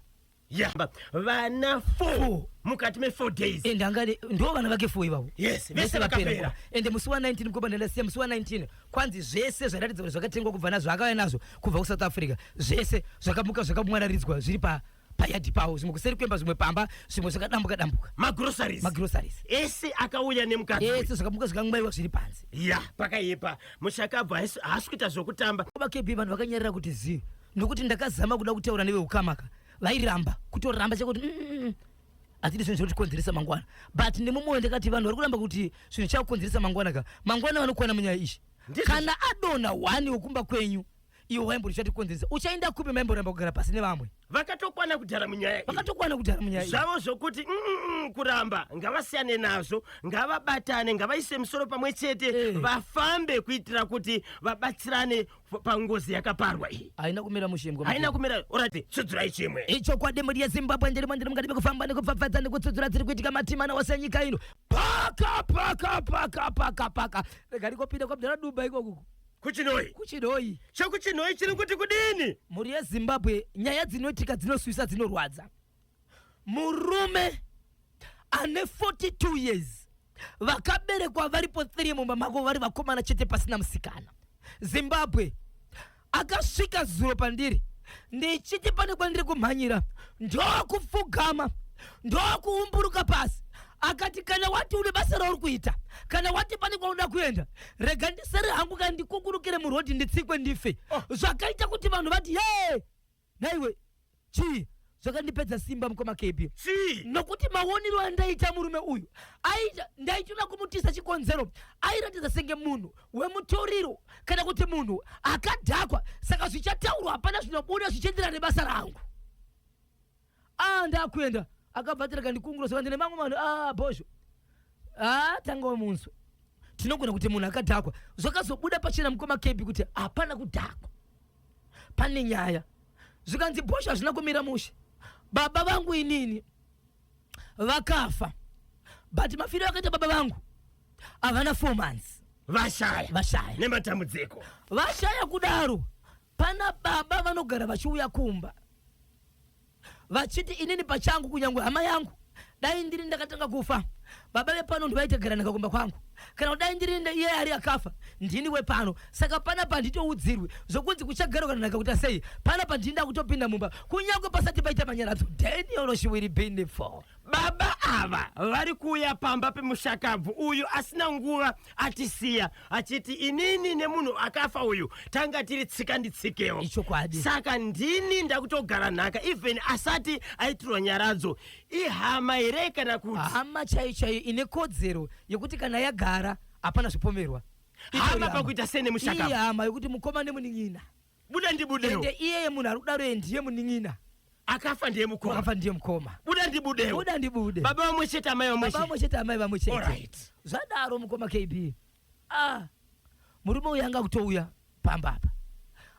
Ya, vana 4 mukati me4 days. Ende angade ndo vana vake 4 ivavo. Yes, vese vakapera. Ende musi wa19, mukoma, ndandasiya musi wa19, kwanzi zvese zvairatidza kuti zvakatengwa kubva nazvo, akauya nazvo kubva kuSouth Africa, zvese zvakamuka zvakamwararidzwa, zviri pa payadhi pavo, zvimwe kuseri kwemba, zvimwe pamba, zvimwe zvakadambuka dambuka. Magroceries. Magroceries. Ese akauya nemukadzi uyu. Ese zvakamuka zvikamwaiwa, zviri panze. Ya, pakaipa. Mushakabvu haasi kuita zvokutamba. VaKB, vanhu vakanyarira kuti zii, nokuti ndakazama kuda kutaura neveukamaka, vairamba, kutoramba chekuti hatidi zvinhu zvinotikonzeresa mangwana. But nemumwoyo ndakati vanhu vari kuramba kuti zvinhu chakukonzeresa mangwana ka, mangwana vanokwana munyaya iyi. Kana adonha one wekumba kwenyu. Iwe waimboti uchatikonzeresa, uchaenda kupi? Maimboramba kugara pasi nevamwe. Vakatokwana kudhara munyaya iyi. Vakatokwana kudhara munyaya iyi. Zvavo zvokuti kuramba ngavasiyane nazvo, ngavabatane, ngavaise musoro pamwe chete, vafambe kuitira kuti vabatsirane pangozi yakaparwa iyi. Haina kumira mushe, mukoma. Haina kumira. Alright, tsudzurai chimwe. Ichokwadi, mhuri yeZimbabwe, ndirimo ndiri mukati mekufamba nekupfapfadza nekutsudzura dziri kuitika matimana wose enyika ino. Paka paka paka paka paka, rega ndikopinda kwamudhara Dumba ikokuku. KuChinoi. KuChinoi. ChekuChinoi chiri kuti kudini? Mhuri yeZimbabwe, nyaya dzinoitika dzinoswisa, dzinorwadza. Murume ane 42 years, vakaberekwa varipo 3 mumba mako, vari vakomana chete, pasina musikana. Zimbabwe, akasvika zuro pandiri ndichiti pane kwandiri kumhanyira, ndokupfugama, ndokuumburuka pasi, akati, "Kana wati une basa rauri kuita, kana wati pane kwaunoda kuenda, rega ndisere hangu, kana ndikukurukire murodhi, nditsikwe ndife." Zvakaita kuti vanhu vati, "Ye, naiwe, chii?" Zvakandipedza simba, mukoma KB. Chii? Nokuti maonero andaita murume uyu aita, ndaitoda kumutisa chikonzero. Airatidza senge munhu wemutoriro kana kuti munhu akadhakwa, saka zvichataurwa hapana zvinobuda zvichienderana nebasa rangu. A, ndakuenda, akabva ati, "Rega ndikungura." Saka ndine mamwe vanhu, a, bhozho, a, tanga wamunzwa, tinogona kuti munhu akadhakwa. Zvakazobuda pachena, mukoma KB, kuti hapana kudhakwa, pane nyaya. Zvikanzi, "Bhosho, hazvina kumira mushe. Baba vangu inini vakafa, but mafiro akaita baba vangu havana 4 months." Vashaya. Vashaya. Nematambudziko. Vashaya kudaro, pana baba vanogara vachiuya kumba vachiti, "Inini pachangu, kunyange hama yangu, dai ndiri ndakatanga kufa, baba vepano ndivaitagara nakakumba kwangu, kana kudai ndiri iye ari akafa, ndini wepano. Saka panapa handitoudzirwi zvokunzi kuchagarwa kana nhaka kuita sei. Panapa ndini kutopinda mumba kunyange pasati paita manyaradzo." Daniel Shiwiri Bindifo. Baba ava vari kuuya pamba pemushakabvu uyu asina nguva atisiya, achiti, "Inini nemunhu akafa uyu tanga tiri tsika nditsikewo." Ichokwadi. Saka ndini ndakutogara nhaka even asati aitirwa nyaradzo. Ihama here kana kuti? Hama chaiyo chaiyo, ine kodzero yekuti kana yagara hapana zvipomerwa. Hama pakuita sei nemushakabvu? Ihama yekuti mukoma nemunin'ina. Buda ndibudewo. Ende iyeye munhu ari kudaro iye ndiye munin'ina. Akafa ndiye mukoma. Akafa ndiye mukoma. Buda ndibudewo. Buda ndibude. Baba vamwe chete, amai vamwe baba chete. Vamwe chete, amai vamwe chete. Zvadaro, mukoma KB, ah, murume uyu anga kutouya pamba apa,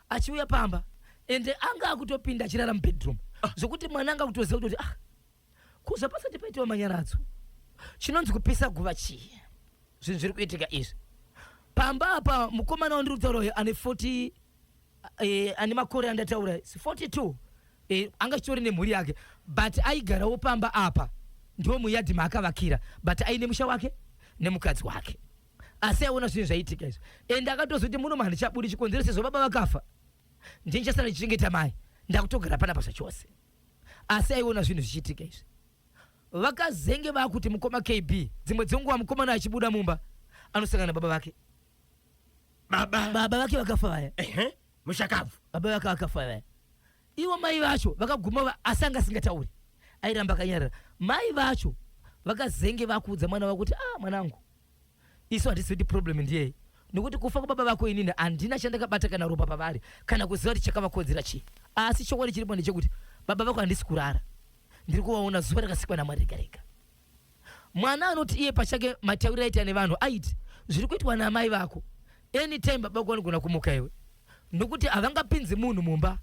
achiuya pamba, ende anga akutopinda achirara mubedroom, zvokuti mwana anga kutoziva kutoti, ah, kuza pasati paitiwa manyaradzo, chinonzi kupisa guva chii? Zvinhu zviri kuitika izvi pamba apa. Mukomana wandiri kutaura uyu ane 40, ane makore andataura 42, anga chitori nemhuri yake, but aigarawo pamba apa, ndiwo muyadhi maakavakira, but aine musha wake nemukadzi wake, asi aiona zvinhu zvaiitika izvi, ende akatozoti, "Muno handichabudi, chikonzero sezvo baba vakafa, ndinichasara ndichichengeta mai, ndakutogara panapa zvachose." Asi aiona zvinhu zvichiitika izvi. Vakazenge vakuti, mukoma KB, dzimwe dzenguva mukomana achibuda mumba anosangana nababa vake. Baba. Baba vake vakafa vaya. Ehe, mushakabvu. Baba vake vakafa vaya. Ivo mai vacho vakaguma asi anga asingatauri, airamba akanyarara. Mai vacho vakazenge vakuudza mwana wavo kuti, "Ah, mwanangu, isu hatisi kuti problem ndiyei, nokuti kufa kwababa vako inini handina chandakabata kana ropa pavari kana kuziva kuti chakavakodzera chii. Asi chokwadi chiripo ndechekuti baba vako handisi kurara, ndiri kuvaona zuva rakasikwa naMwari rega rega." Mwana anoti iye pachake matauriro aita nevanhu, aiti, "Zviri kuitwa naamai vako, anytime baba vako vanogona kumuka iwe, nokuti havangapinzi munhu mumba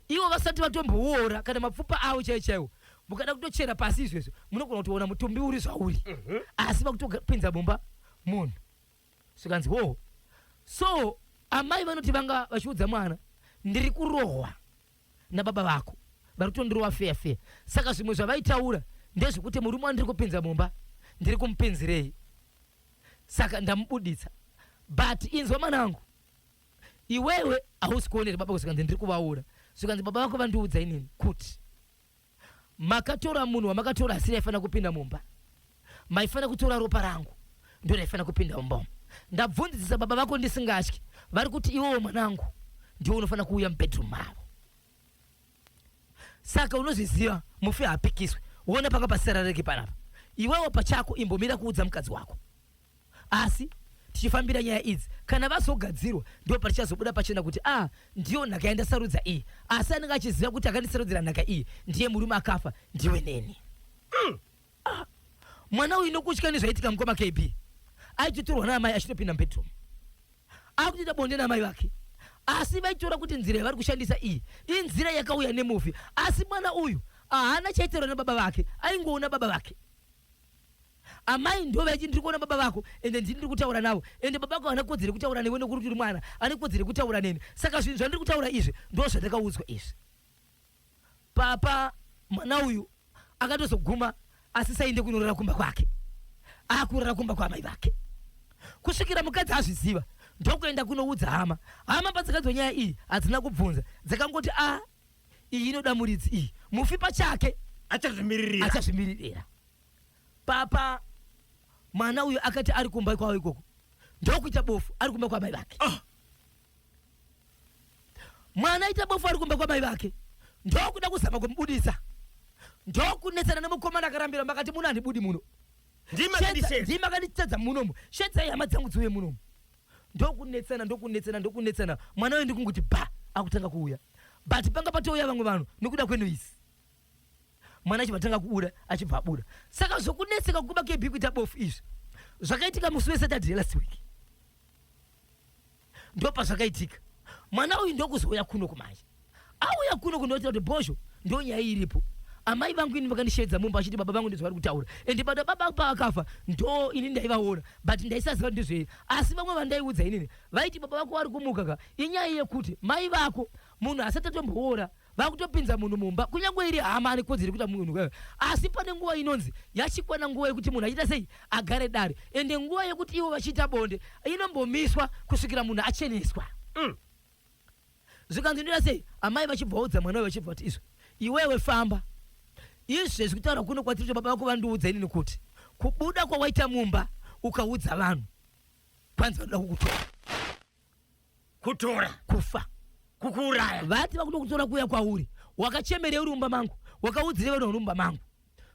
ivo vasati vatombouora kana mapfupa avo chaiwo chaiwo. Mukada kutochera pasi izvezvo, munogona kutoona mutumbi uri zvauri, asi vakutopinza mumba munhu." Zvikanzi wo so amai vanoti vanga vachiudza mwana, "Ndiri kurohwa nababa vako, vari kutondirova feya feya." Saka zvimwe zvavaitaura ndezvekuti, "Murume wandiri kupinza mumba ndiri kumupinzirei? Saka ndamubuditsa, but inzwa mwanangu, iwewe hausi kuonera baba." Zvikanzi, "Ndiri kuvaura." Zvikanzi, "Baba vako vandiudza inini kuti makatora munhu wamakatora asiri aifanira kupinda mumba. Maifanira kutora ropa rangu, ndo raifanira kupinda mumba umu. Ndabvunzisa baba vako ndisingatyi, vari kuti iwewo mwanangu ndiwe unofanira kuuya mubedroom mavo. Saka unozviziva, mufi haapikiswi. Uona panga pasisarareki panapa. Iwewo pachako imbomira kuudza mukadzi wako, asi Tichifambira nyaya idzi, kana vazogadzirwa ndo patichazobuda pachena kuti a ndiyo nhaka yandasarudza iyi, asi anenge achiziva kuti akandisarudzira nhaka iyi ndiye murume akafa, ndiwe neni. Ah, mwana uyu nokutya nezvaitika, mukoma KB, aitotorwa naamai achitopinda mubedroom, akutoita bonde naamai vake, asi vaitora kuti nzira yavari kushandisa iyi inzira yakauya nemufi. Asi mwana uyu haana chaitaurwa nababa vake, aingoona baba vake. Amai ndo vaiti, "Ndiri kuona baba vako, ende ndini ndiri kutaura navo, ende baba vako havana kodzero yekutaura newe nekuti uri mwana, ane kodzero yekutaura neni. Saka zvinhu zvandiri kutaura izvi ndo zvandakaudzwa izvi." Papa mwana uyu akatozoguma asisaende kunorara kumba kwake, akurara kumba kwaamai vake, kusvikira mukadzi azviziva, ndokuenda kunoudza hama. Hama padzikanzwa nyaya iyi hadzina kubvunza, dzakangoti, "A, iyi inoda muridzi iyi, mufi pachake achazvimiririra." Achazvimiririra. Papa mwana uyu akati ari kumba kwavo ikoko, ndokuita bofu ari kumba kwamai vake. Ah. Mwana aita bofu ari kumba kwamai vake, ndokuda kuzama kumubudisa, ndokunetsana nemukomana. Akarambira, makati, "Muno handibudi muno." Ndimakandishedza. Ndimakanditedza munomu, shedzai hama dzangu dziuye munomu. Ndokunetsana, ndokunetsana, ndokunetsana. Mwana uyu ndikungoti ba akutanga kuuya, but panga patouya vamwe vanhu nekuda kwenoise. Mwana achibva atanga kubuda, achibva abuda. Saka zvokunetseka kuba KB kuita bofu izvi zvakaitika musi weSaturday last week, ndo pazvakaitika. Mwana uyu ndokuzouya kuno kumanje. Auya kuno kundoita kuti bhozho, ndo nyaya iripo. Amai vangu ini vakandishedza mumba achiti baba vangu ndizvo vari kutaura, ende baba baba paakafa ndo ini ndaivaona, but ndaisaziva ndizvo. Asi vamwe vandaiudza inini vaiti baba vako vari kumuka ka, inyaya yekuti mai vako munhu asati atomboora vakutopinza munhu mumba, kunyange iri hama ane kodzero yekuita munhu, asi pane nguva inonzi yachikwana nguva yekuti munhu achiita sei, agare dare, ende nguva yekuti ivo vachiita bonde inombomiswa kusvikira munhu acheneswa. Zvikanzi ndoita sei? Amai vachibva vaudza mwana uyu, vachibva vati, "Izvo iwewe famba izvezvi kutaura kuno kwatiri kuti baba vako vandiudza inini kuti kubuda kwawaita mumba ukaudza vanhu, kwanzi vanoda kukutora." Kutora? Kufa. Kukuuraya. Vati vakuda kutora kuuya kwauri, wakachemerei uri mumba mangu, wakaudzire vanhu vari mumba mangu?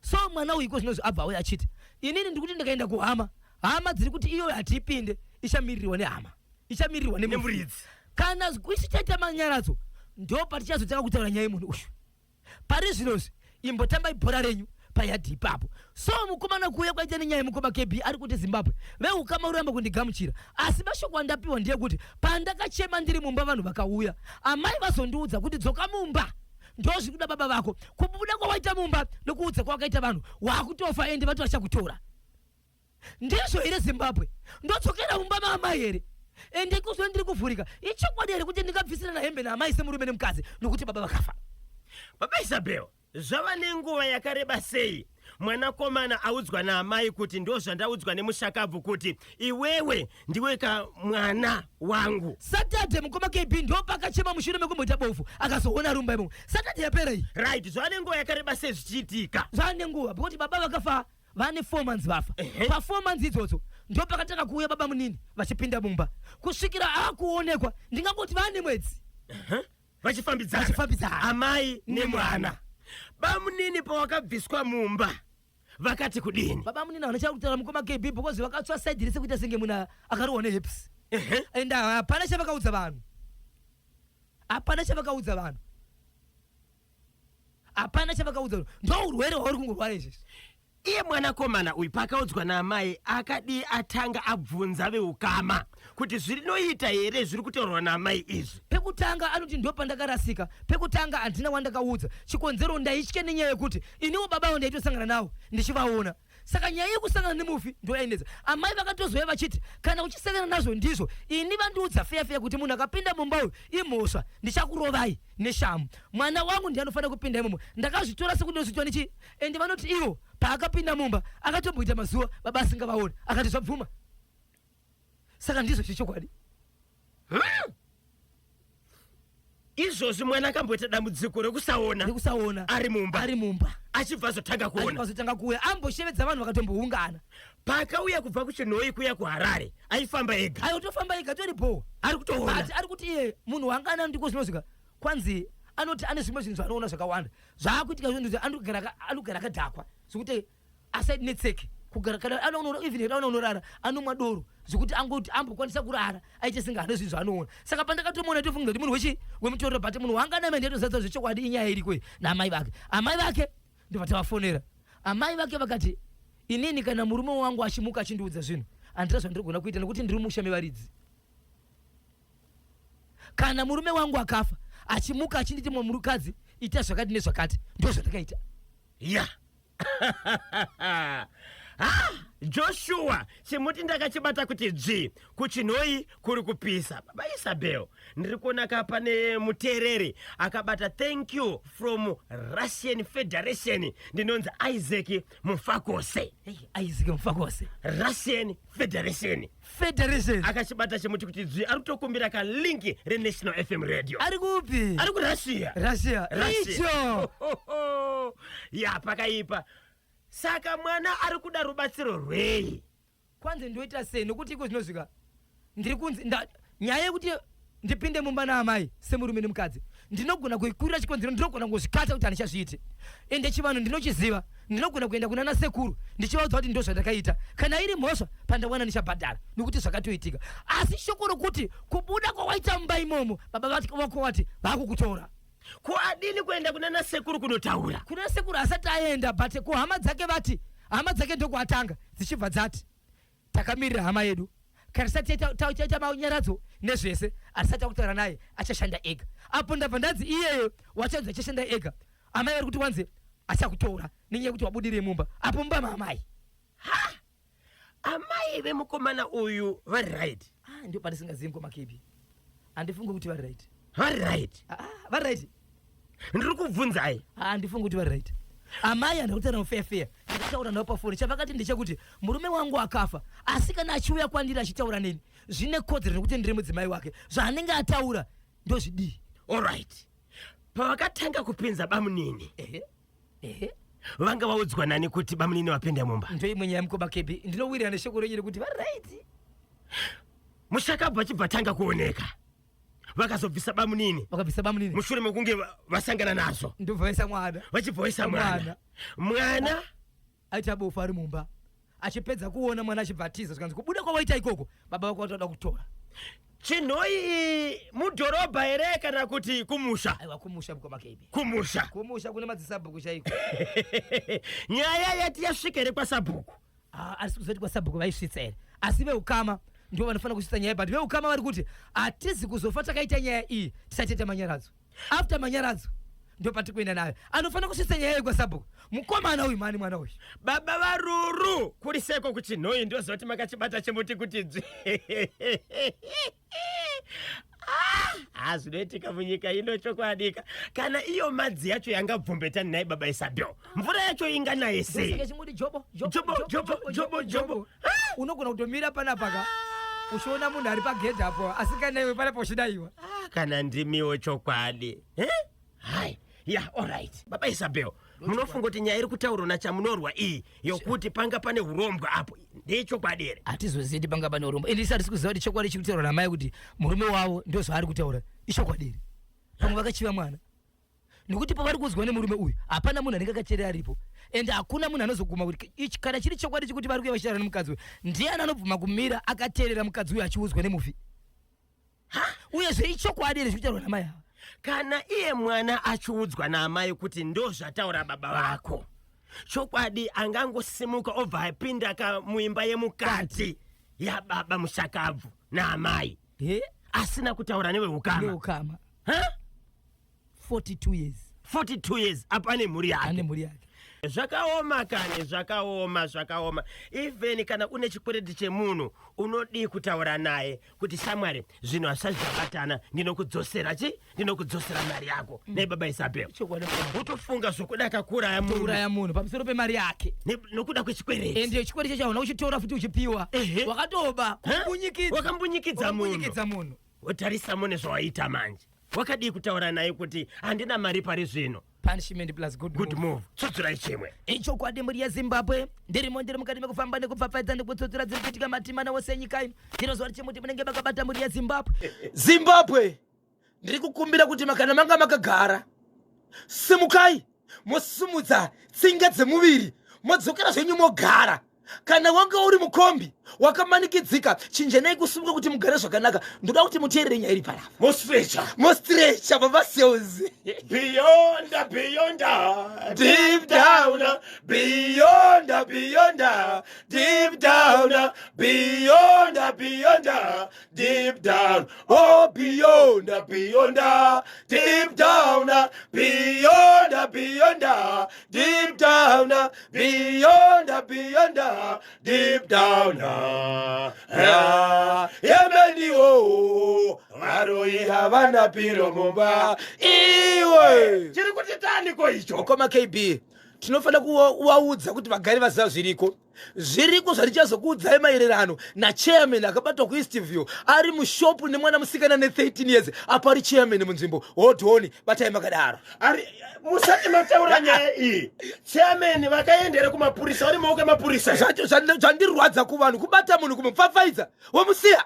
So mwana uyu iko zvinozvi abva auya achiti, "Inini ndikuti ndikaenda kuhama, hama dziri kuti iyoyo hatiipinde, ichamirirwa nehama, ichamirirwa nemufi." Nemuridzi. Kana isu chaita manyaradzo, ndo patichazotanga kutaura nyaya yemunhu uyu. Pari zvinozvi imbotambai bhora renyu payadhi ipapo. So mukomana kuuya kwaita nenyaya yemukoma KB, ari kuti, "Zimbabwe, veukama uramba kundigamuchira, asi mashoko andapiwa ndeyekuti pandakachema ndiri mumba vanhu vakauya, amai vazondiudza kuti dzoka mumba, ndozviri kuda baba vako. Kubuda kwawaita mumba nokuudza kwawakaita vanhu, wakutofa, ende vati vachakutora. Ndizvo here, Zimbabwe? Ndodzokera mumba maamai here? Ende kuzwe ndiri kuvhurika, ichokwadi here kuti ndingabvisirana hembe naamai semurume nemukadzi nokuti baba vakafa?" Baba Isabel, zvava nenguva yakareba sei mwanakomana audzwa naamai kuti ndo zvandaudzwa nemushakabvu kuti iwewe ndiwe ka mwana wangu? Saturday, mukoma KB, ndo pakachema mushure mekumboita bofu akazoona rumba imomo. Saturday yapera iyi. Right, zvava nenguva yakareba sei zvichiitika? Zvava nenguva because baba vakafa vane 4 months vafa. Pa4 months idzodzo ndo pakatanga kuuya baba munini vachipinda mumba kusvikira akuonekwa, ndingangoti vane mwedzi. Vachifambidzana. Vachifambidzana. Amai nemwana. Bamunini pawakabviswa mumba vakati kudini? Baba munini havana chakutaura, mukoma KB, because vakatsva side rese kuita senge munhu akarohwa neherpes. And hapana chavakaudza vanhu, hapana chavakaudza vanhu, hapana chavakaudza vanhu. Ndo urwere hwauri kungorwara izvezvi. Iye mwanakomana uyu paakaudzwa naamai, akadii atanga abvunza veukama kuti zvinoita here zviri kutaurwa naamai izvi? Pekutanga anoti, "Ndo pandakarasika. Pekutanga handina wandakaudza. Chikonzero ndaitya nenyaya yekuti iniwo baba avo ndaitosangana navo ndichivaona, saka nyaya yekusangana nemufi ndo yainetsa." Amai vakatozouya vachiti, "Kana uchisangana nazvo ndizvo, ini vandiudza feya feya kuti munhu akapinda mumba uyu imhosva, ndichakurovai neshamu. Mwana wangu ndiye anofanira kupinda imomo. Ndakazvitora sekuti ndozviitwa nechi." Ende vanoti ivo paakapinda mumba akatomboita mazuva baba asingavaoni, akati zvabvuma, saka ndizvo chechokwadi. Izvozvi mwana akamboita dambudziko rekusaona rekusaona ari mumba. Ari mumba. Achibva azotanga kuona. Azotanga kuuya, amboshevedza vanhu vakatomboungana. Paakauya kubva kuChinhoyi kuya kuHarare aifamba ega? Aitofamba ega, tori bho. Ari kutoona. But ari kuti iye munhu wanga ana ndiko zvinozvika kwanzi anoti ane zvimwe zvinhu zvaanoona zvakawanda zvaakuitika, zvinhu anogara akadhakwa zvekuti asainetseke. Kugara kana anoona, even kana unorara anomwa doro zvekuti angoti ambokwanisa kurara aite senge ane zvinhu zvaanoona. Saka pandakatomuona tofunga kuti munhu wechi wemutoriro, but munhu wanga anamai ndiyatozadza zvechokwadi inyaya iriko iyi naamai vake. Amai vake ndobva tavafonera. Amai vake vakati, inini kana murume wangu achimuka achindiudza zvinhu handina zvandirigona kuita nekuti ndiri musha mevaridzi. Kana murume wangu akafa achimuka achinditi murukadzi ita zvakati nezvakati, ndo zvandakaita. Ya, ha, Joshua, chimuti ndakachibata kuti dzvi. Kuchinhoi kuri kupisa. Baba Isabel, ndiri kuona ka pane muteereri akabata "Thank you from Russian Federation. Ndinonzi Isaac Mufakose." Hey, Isaac Mufakose. Russian Federation. Federation. Akachibata chimuti kuti dzvi. Ari kutokumbira kalink reNational FM Radio. Ari kupi? Ari kuRussia. Russia. Russia. Icho. Ya, pakaipa. Saka mwana ari kuda rubatsiro rwei? Kwanzi ndoita sei, nokuti iko zvinosvika ndiri kunzi nyaya yekuti ndipinde mumba naamai semurume nemukadzi ndinogona kuikurira. Chikonzero, ndinogona kungozvikata kuti handichazviiti. Ende chivanhu ndinochiziva, ndinogona kuenda kuna nasekuru ndichivaudza kuti ndo zvandakaita. Kana iri mhosva, pandawana ndichabhadhara, nekuti zvakatoitika. Asi shoko rokuti kubuda kwawaita mumba imomo, baba vako vati vakukutora. Ko adini kuenda kuna nasekuru kunotaura? Kuna sekuru asati aenda, but kuhama dzake vati, hama dzake ndokuatanga dzichibva dzati takamirira hama yedu. Kana tisati taita manyaradzo nezvese, hatisati takutaura naye, achashanda ega. Apo ndabva ndanzi iyeyo wachanzi achashanda ega, amai vari kuti wanze achakutora nenyaya yekuti wabudirei mumba, apo mumba maamai. Ha, amai vemukomana uyu vari right? Ah, ndio pandisingazivi, mukoma Kebi. Handifungi kuti vari right. Vari right? Ah, ah, vari right? Ndiri kubvunzai. Ah, handifungi kuti vari right amai. Handina kutaura fair fair, ndakataura navo pafoni. Chavakati ndechekuti murume wangu akafa, asi kana achiuya kwandiri achitaura neni zvine kodzero nekuti ndiri mudzimai wake. Zvaanenge ataura ndozvidii. Allright, pavakatanga kupinza bamunini, Ehe, ehe. vanga vaudzwa nani kuti bamunini vapinda mumba? Ndoimwe nyaya, mukoma Kebi. Ndinowirira neshoko renyu rekuti vari right. Mushakabva achibva tanga kuoneka, vakazobvisa bamunini. Vakabvisa bamunini. Mushure mekunge vasangana nazvo. Ndobva vaisa mwana. Vachibva vaisa mwana. Mwana. Mwana Aita bofu ari mumba. Achipedza kuona mwana achibva atiza, zvikanzi kubuda kwawaita ikoko baba vako vatoda kutora. Chinhoi mudhorobha here kana kuti kumusha? Aiwa, kumusha, mukoma Kebi. Kumusha. Kumusha kune madzisabhuku chaiko. Nyaya yati yasvika here kwasabhuku? Ah, asi kuzoti kwasabhuku vaisvitsa here? Asi veukama ndivo vanofanira kusvitsa nyaya, but veukama vari kuti hatizi kuzofa takaita nyaya iyi tisati taita manyaradzo. After manyaradzo ndo patiri kuenda nayo. Anofanira kusvitsa nyaya iyi kwasabhuku mukomana uyu, mani mwana uyu. Baba varuru, kuri seko kuChinhoi, ndozoti makachibata chimuti kuti dzvi. Ah, zvinoitika munyika ino chokwadika. Kana iyo madzi yacho yangabvumbetani naye baba Isabel, mvura yacho inganaye sei? Ndosaka chingoti jobo. Jobo, jobo, jobo, jobo. Unogona kutomira panapa ka uchiona munhu ari pagedhi apo asinganaiwe panapa uchidaiwa. Ah, kana ndimiwo chokwadi. Eh? Hai, ya, alright, baba Isabel, munofunga kuti nyaya iri kutaurwa naChamunorwa iyi yokuti panga pane urombwa apo ndeyechokwadi here? Hatizozivi kuti panga pane urombo, ende isi hatisi kuziva kuti chokwadi chiri kutaurwa namai kuti murume wavo ndo zvaari kutaura ichokwadi here. Pamwe vakachiva mwana, nekuti pavari kuzwa nemurume uyu hapana munhu anenge akacherera aripo, ende hakuna munhu anozoguma kuti ichi kana chiri chokwadi chekuti vari kuuya vachitaura nemukadzi uyu, ndiani anobvuma kumira akateerera mukadzi uyu achiudzwa nemufi? Uyezve ichokwadi here zviri kutaurwa namai ava? Kana iye mwana achiudzwa naamai kuti ndo zvataura baba vako, chokwadi angangosimuka obva apinda ka muimba yemukati yababa mushakabvu naamai asina kutaura neveukama? Neukama. Ha? 42 years. 42 years apo ane mhuri yake. Ane mhuri yake. Zvakaoma kani, zvakaoma, zvakaoma. Even kana une chikwereti chemunhu, unodii kutaura naye kuti shamwari, zvinhu hazvisati zvabatana, ndinokudzosera chi ndinokudzosera mari yako. Nebaba Isabel. Chokwadi. Wotofunga zvokuda kakuuraya munhu. Kuuraya munhu pamusoro pemari yake. Nokuda kwechikwereti. Ende chikwereti chacho hauna kuchitora futi uchipiwa. Wakatoba. Kumbunyikidza. Wakambunyikidza munhu. Wakambunyikidza munhu. Wotarisa mune zvawaita manje. Wakadii kutaura naye kuti handina mari pari zvino? Punishment plus good, good move. Tsutsurai chimwe. Ichokwadi, mhuri yeZimbabwe, ndirimo, ndiri mukati mekufamba nekupfapfaidza nekutsutsura dziri kuitika matimana wose enyika ino. Ndinozwa richimuti munenge makabata, mhuri yeZimbabwe. Zimbabwe, ndiri kukumbira kuti kana manga makagara, simukai, mosimudza tsinga dzemuviri, modzokera zvenyu mogara. Kana wanga uri mukombi wakamanikidzika, chinjanai kusimuka kuti mugare zvakanaka. Ndoda kuti muteerere nyaya iri panapa. Mostrecha. Mostrecha baba sales. Beyond, beyond, deep down, beyond, beyond, deep down, beyond, beyond, deep down, oh beyond, beyond, deep down, beyond, beyond, deep down, beyond, beyond, deep down. Ah, yemeniwo varoyi havana piro mumba iwe. Chiri kuti taniko icho? Mukoma KB, tinofanira kuvaudza kuti vagari vaziva zviriko. Zviriko zvatichazokuudzai maererano nachairman akabatwa kuEastview ari mushopu nemwana musikana ne13 years, apo ari chairman munzvimbo. Hold on, batai makadaro. Ari musati mataura nyaya iyi, chairman vakaendera kumapurisa, vari maoko emapurisa. Zvandirwadza kuvanhu kubata munhu kumupfapfaidza womusiya.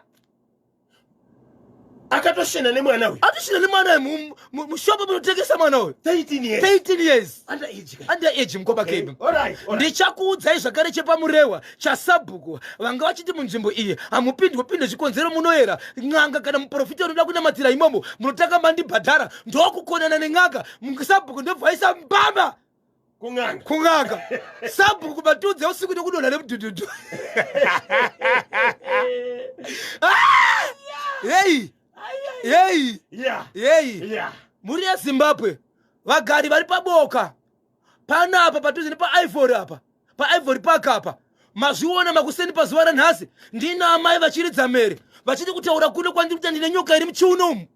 Akatoshena nemwana uyu. Atoshena nemwana uyu mushopu munotengesa mwana uyu. 13 years. 13 years. Under age. Under age, mukoma KB. All right, all right. Ndichakuudzai zvakare chepaMurewa chasabhuku vanga vachiti munzvimbo iyi hamupindwe pinde, chikonzero munoyera n'anga kana muprofita unoda kunamatira imomo munotanga mandibhadhara. Ndokukonana nen'anga, sabhuku ndobva vaisa mbama Kun'anga. Kun'anga. Sabhuku matudzi eusiku nekudonha nemudhudhudhu. Ah! Hei hei. Hei. Mhuri yeZimbabwe, vagari vari paBoka panapa padhuze nepaIvory apa, paIvory Park apa, mazviona makuseni pazuva ranhasi ndina amai vachiridza mhere vachiti kutaura kuno kwandiri kuita ndine nyoka iri muchiuno umu.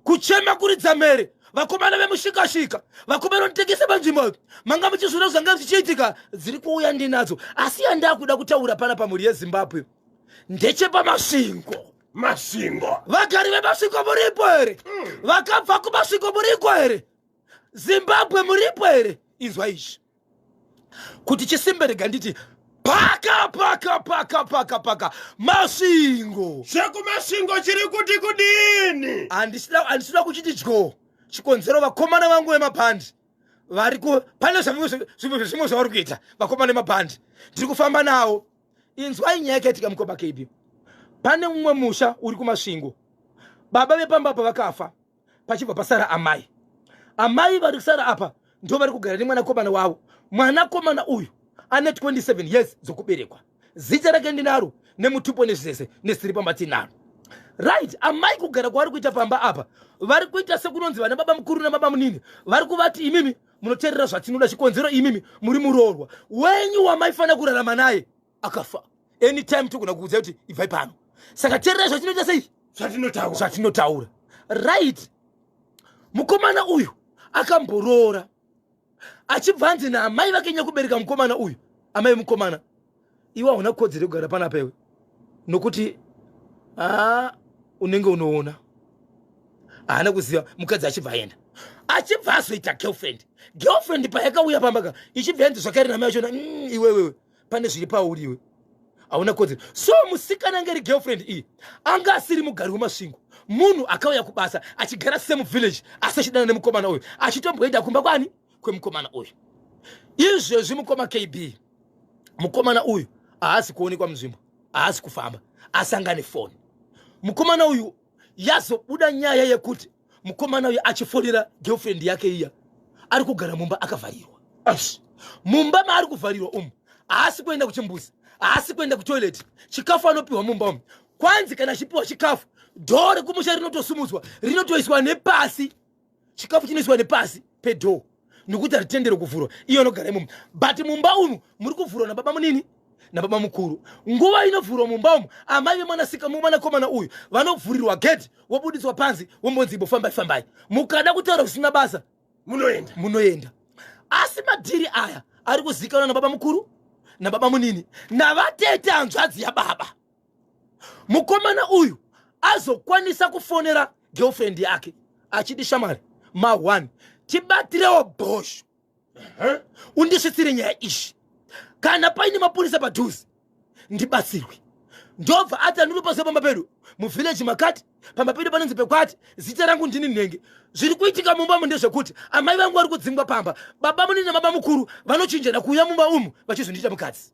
Kuchema, kuridza mhere. Vakomana vemushikashika, vakomana vanotengesa panzvimbo, manga muchizviona zvanga zvichiitika. Dziri kuuya ndinadzo, asi yandakuda kutaura pana pamhuri yeZimbabwe ndechepaMasvingo. Masvingo. Vagari veMasvingo muripo here? Vakabva kuMasvingo muriko here? Zimbabwe muripo here? Inzwa izvi kuti chisimbe. Rega nditi paka paka paka paka paka Masvingo. ZvekuMasvingo chiri kuti kudini? Handisida kuchiti dyo, chikonzero vakomana vangu vemabhandi vari ku pane zvimwe zvimwe zvavari kuita. Vakomana vemabhandi ndiri kufamba navo. Inzwai nyaya yakaitika, mukoma KB. Pane mumwe musha uri kuMasvingo. Baba vepamba apa vakafa, pachibva pasara amai. Amai vari kusara apa ndo vari kugara nemwanakomana wavo. Mwanakomana uyu ane 27 years dzokuberekwa. Zita rake ndinaro nemutupo nezvese nesiri pamba tinaro. Right, amai kugara kwavari kuita pamba apa, vari kuita sekunonzi vana baba mukuru nababa munini vari kuvati, "Imimi munoteerera zvatinoda, chikonzero imimi muri muroorwa wenyu wamaifanira kurarama naye akafa. Anytime togona kuudza kuti ibvai pano, saka teererai zvatinoita." Sei? Zvatinotaura. Zvatinotaura. Right, mukomana uyu akamboroora, achibva anzi naamai vake nyakubereka mukomana uyu, amai vemukomana, "Iwe hauna kodzero yekugara panapa iwe, nokuti aa unenge unoona." Haana kuziva mukadzi, achibva aenda, achibva azoita girlfriend. Girlfriend payakauya pambaka, ichibva yanzi zvakare namai vachona, iwewewe pane zviri pauri, iwe hauna kodzero." So musikana ange iri girlfriend iyi anga asiri mugari weMasvingo, munhu akauya kubasa achigara same village, asi achidana nemukomana uyu, achitomboenda kumba kwani kwemukomana uyu. Izvezvi, mukoma KB, mukomana uyu haasi kuonekwa munzvimbo, haasi kufamba, asi anga nefoni mukomana uyu. Yazobuda nyaya yekuti mukomana uyu achifonera girlfriend yake iya ari kugara mumba akavharirwa. Ash. Mumba maari kuvharirwa umu haasi kuenda kuchimbuzi, haasi kuenda kutoilet. Chikafu anopiwa mumba umu. Kwanzi kana achipiwa chikafu, dhoo rekumusha rinotosumudzwa, rinotoiswa nepasi, chikafu chinoiswa nepasi pedhoo nekuti haritendere kuvhurwa. Iyo anogara imomo, but mumba umu muri kuvhurwa nababa munini nababa mukuru. Nguva inovhurwa mumba umu, amai vemwanasika mwanakomana uyu vanovhurirwa gate, wobudiswa panze, wombonzi, "Imbofambai fambai, mukada kutaura zvisina basa munoenda." Munoenda. Asi madhiri aya ari kuzikanwa nababa mukuru nababa munini navatete hanzvadzi yababa. Mukomana uyu azokwanisa kufonera girlfriend yake achiti, "Shamwari, ma1 tibatirewo bhosho, undisvitsire nyaya ishi. Kana paine mapurisa padhuze ndibatsirwe." Ndobva ati, "Andinopaziva pamba pedu muvhileji makati, pamba pedu panonzi pekwati, zita rangu ndini nhenge. Zviri kuitika mumba umu ndezvekuti amai vangu vari kudzingwa pamba. Baba munini nababa mukuru vanochinjana kuuya mumba umu vachizondiita mukadzi."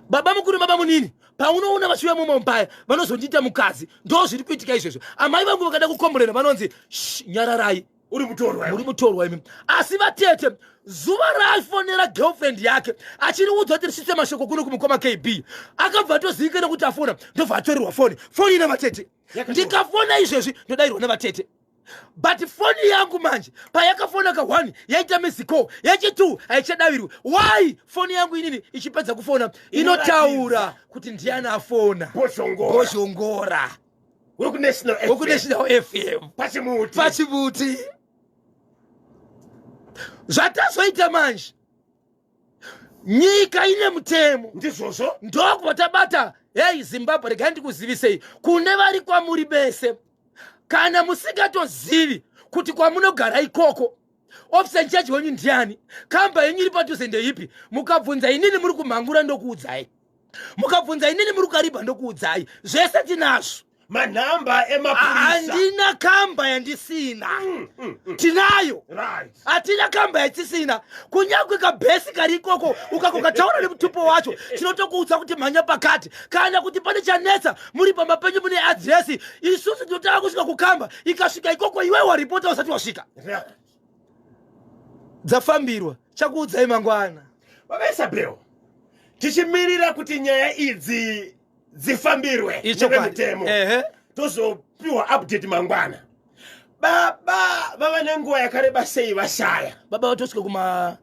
Baba mukuru, baba munini, paunoona vachiuya mumomba vanozondiita mukadzi. Ndo zviri kuitika izvezvo. Amai vangu vakada kukomborera, vanonzi, "Nyararai." Uri mutorwa. Muri mutorwa imi. Asi vatete, zuva raaifonera girlfriend yake achiriudza kuti risvitse mashoko kuno kumukoma KB, akabva atozivikana kuti afona, ndobva atorerwa foni. Foni ina vatete. Ndikafona izvezvi ndodayirwa navatete, but foni yangu manje payakafona ka1 yaita miss call, yechi2 haichadavirwi. Why? Foni yangu inini ichipedza kufona inotaura kuti ndiani afona. Bhozhongora. Wekunational. Wekunational FM. Pachimuti. Pachimuti. Zvatazoita manje, nyika ine mutemo. Ndizvozvo. Ndokubva tabata. Hei Zimbabwe, regai ndikuzivisei kune vari kwamuri bese. Kana musingatozivi kuti kwamunogara ikoko officer in charge wenyu ndiani, kamba yenyu iri padhuze ndeipi, mukabvunza inini muri kumhangura ndokuudzai, mukabvunza inini muri kukaribha ndokuudzai. Zvese tinazvo. Manhamba emapurisa. Handina kamba yandisina. Tinayo. Hatina kamba yatisina. Kunyange kabhesi kari ikoko, ukakokataura nemutupo wacho, tinotokuudza kuti mhanya pakati. Kana kuti pane chanetsa muri pamba penyu, mune adhiresi, isusu tinotanga kusvika kukamba. Ikasvika ikoko, iwe waripota usati wasvika. Dzafambirwa, chakuudzai mangwana. Baba Isabel, tichimirira kuti nyaya idzi dzifambirwe Ichokwadi. nemutemo, tozopiwa update mangwana. Baba vava nenguva yakareba sei vashaya? Baba vatosvika kuma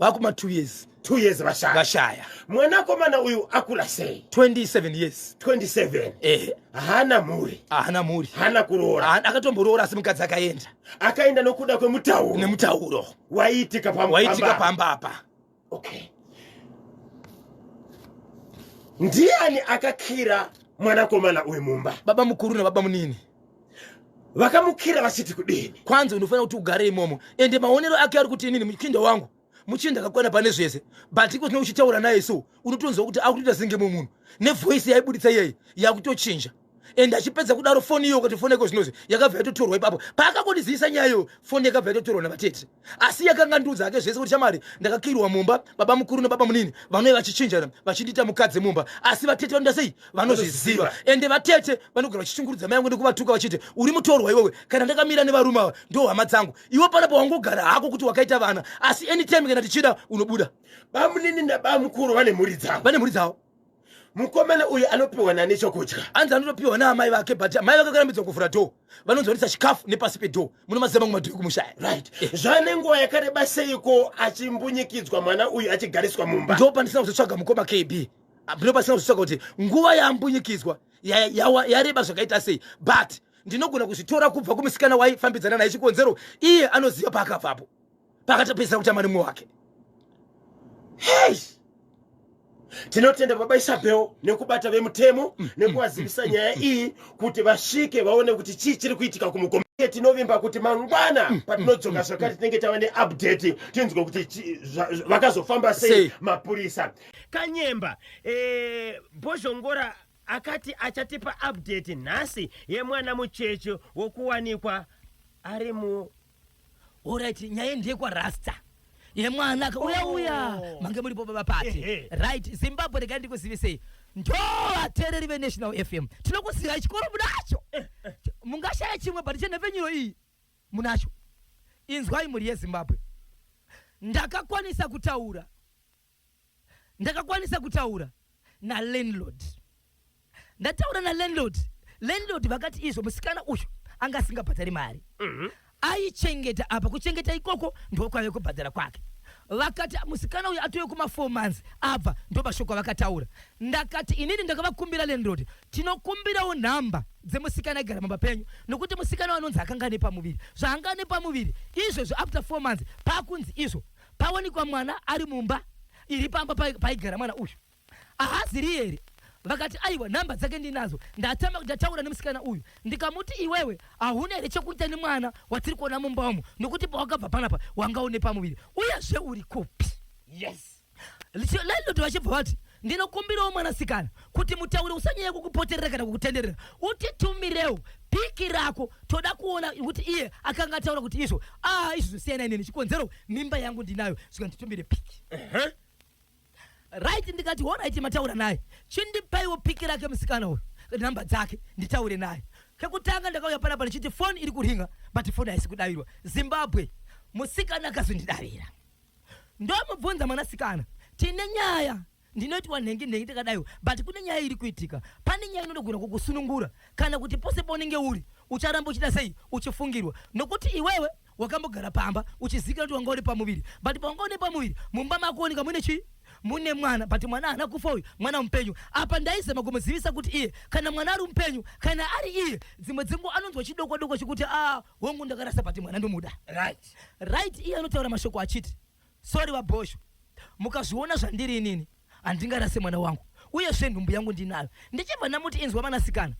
vakuma 2 years. 2 years vashaya. Vashaya. Mwanakomana uyu akura sei? 27 years. 27. Ehe. Haana mhuri? Haana mhuri. Haana kuroora? Akatomboroora, asi mukadzi akaenda. Akaenda nokuda kwemutauro. Nemutauro. Waiitika waitika pamba apa. Okay, ndiani akakira mwanakomana uyu mumba? Baba mukuru nababa munini. Vakamukira vachiti kudini? Kwanzi unofanira kuti ugare imomo. Ende maonero ake ari kuti, inini muchinda wangu, muchinda akakwana pane zvese, but iko zvino uchitaura naye so unotonzwa kuti akutoita senge mumwe munhu, nevoice yaibuditsa iyeyi yakutochinja. Ende achipedza kudaro, foni iyo, kuti foni iko zvinozvi yakabva yatotorwa ipapo paakangondizivisa nyaya iyo, foni yakabva yatotorwa navatete. Asi yakanga ndiudza ake zvese kuti, "Shamari, ndakakirwa mumba, baba mukuru nababa munini vanouya vachichinjana vachindiita mukadzi mumba." Asi vatete vanoita sei? Vanozviziva. Ende vatete vanogara vachishungurudza mai yangu nekuvatuka vachiti, "Uri mutorwa iwewe. Kana ndakamira nevarume ava, ndo hama dzangu. Iwe panapo wangogara hako kuti wakaita vana, asi anytime kana tichida unobuda." Bamunini nabamukuru vane mhuri dzavo? Vane mhuri dzavo. Mukomana uyu anopiwa nani chokudya? Anzi anotopiwa naamai vake, but amai vake karambidzwa kuvhura door. Vanonzi vanisa chikafu nepasi pedoor. Munomaziva mamwe madoor ekumushaya. Right, zvane nguva yakareba seiko achimbunyikidzwa mwana uyu, achigariswa mumba? Ndo pandisina kuzotsvaga, mukoma KB, ndo pasina kuzotsvaga kuti nguva yambunyikidzwa yareba zvakaita sei, but ndinogona kuzvitora kubva kumusikana waifambidzana naye. Chikonzero, iye anoziva paakabvapo, pakatopedzisira kutamba nemumwe wake. Hei, tinotenda baba Isabel nekubata vemutemo nekuvazivisa nyaya iyi kuti vasvike vaone kuti chii chiri kuitika kumukoma. Tinovimba kuti mangwana patinodzoka zvakare tinenge tava neupdate, tinzwe kuti vakazofamba sei Sei. mapurisa. Kanyemba, Bhozhongora akati achatipa update nhasi yemwana mucheche wokuwanikwa ari mu Alright, nyaya ndeyekwarasta yemwana akauya uya. Mange muripo baba pati? Right, Zimbabwe, regai ndikuzivisei. Ndo vateereri veNational FM, tinokuzirai chikoro munacho. Mungashaya chimwe, but chenhepfenyuro iyi munacho. Inzwai, mhuri yeZimbabwe, ndakakwanisa kutaura nalandlord. Ndataura nalandlord, landlord vakati izvo musikana uyu anga asingabhadhari mari, aichengeta apa. Kuchengeta ikoko ndokwave kubhadhara kwake. Vakati musikana uyu atove kuma 4 months abva. Ndo mashoko avakataura. Ndakati inini ndakavakumbira, landlord, tinokumbirawo nhamba dzemusikana aigara mumba penyu, nokuti musikana wanonzi akanga ane pamuviri. Zvaanga ane pamuviri izvezvo, after 4 months pakunzi izvo pawanikwa mwana ari mumba iri pamba paigara mwana uyu, haaziri here? Vakati aiwa, nhamba dzake ndinadzo. Ndatama ndataura nemusikana uyu, ndikamuti, "Iwewe hauna here chekuita nemwana watiri kuona mumba umu? Nokuti pawakabva panapa wanga une pamuviri, uyezve uri kupi?" Landlord vachibva vati, "Ndinokumbirawo mwanasikana kuti mutaure usanyanya kukupoterera kana kukutenderera, utitumirewo pic rako, toda kuona kuti iye akanga ataura kuti izvo a izvi zvosiyana inini, chikonzero mimba yangu ndinayo, zvikanditumire pic." Right, ndikati alright, mataura naye, chindipaiwo pic rake musikana uyu, namba dzake nditaure naye. Kekutanga ndakauya panapa ndichiti foni iri kuringa, but foni haisi kudavirwa. Zimbabwe, musikana akazondidavira. Ndomubvunza, mwanasikana, tine nyaya, ndinoitwa nhengi nhengi takadaiwo, but kune nyaya iri kuitika. Pane nyaya inodogona kukusunungura, kana kuti pose paunenge uri ucharamba uchida sei, uchifungirwa, nokuti iwewe wakambogara pamba uchizikana kuti wanga uri pamuviri, but pawanga une pamuviri mumba makuoneka mune chii? Mune mwana, but mwana haana kufa, uyu mwana mupenyu. Apa ndaizama kumuzivisa kuti iye kana mwana ari mupenyu, kana ari iye, dzimwe dzenguva anonzwa chidoko doko chekuti, a hongu, ndakarasa, but mwana ndomuda. Right, iye anotaura mashoko achiti, sorry vaBhosho, mukazviona zvandiri inini handingarase mwana wangu, uyezve nhumbu yangu ndinayo. Ndichibva ndamuti, inzwa vanasikana,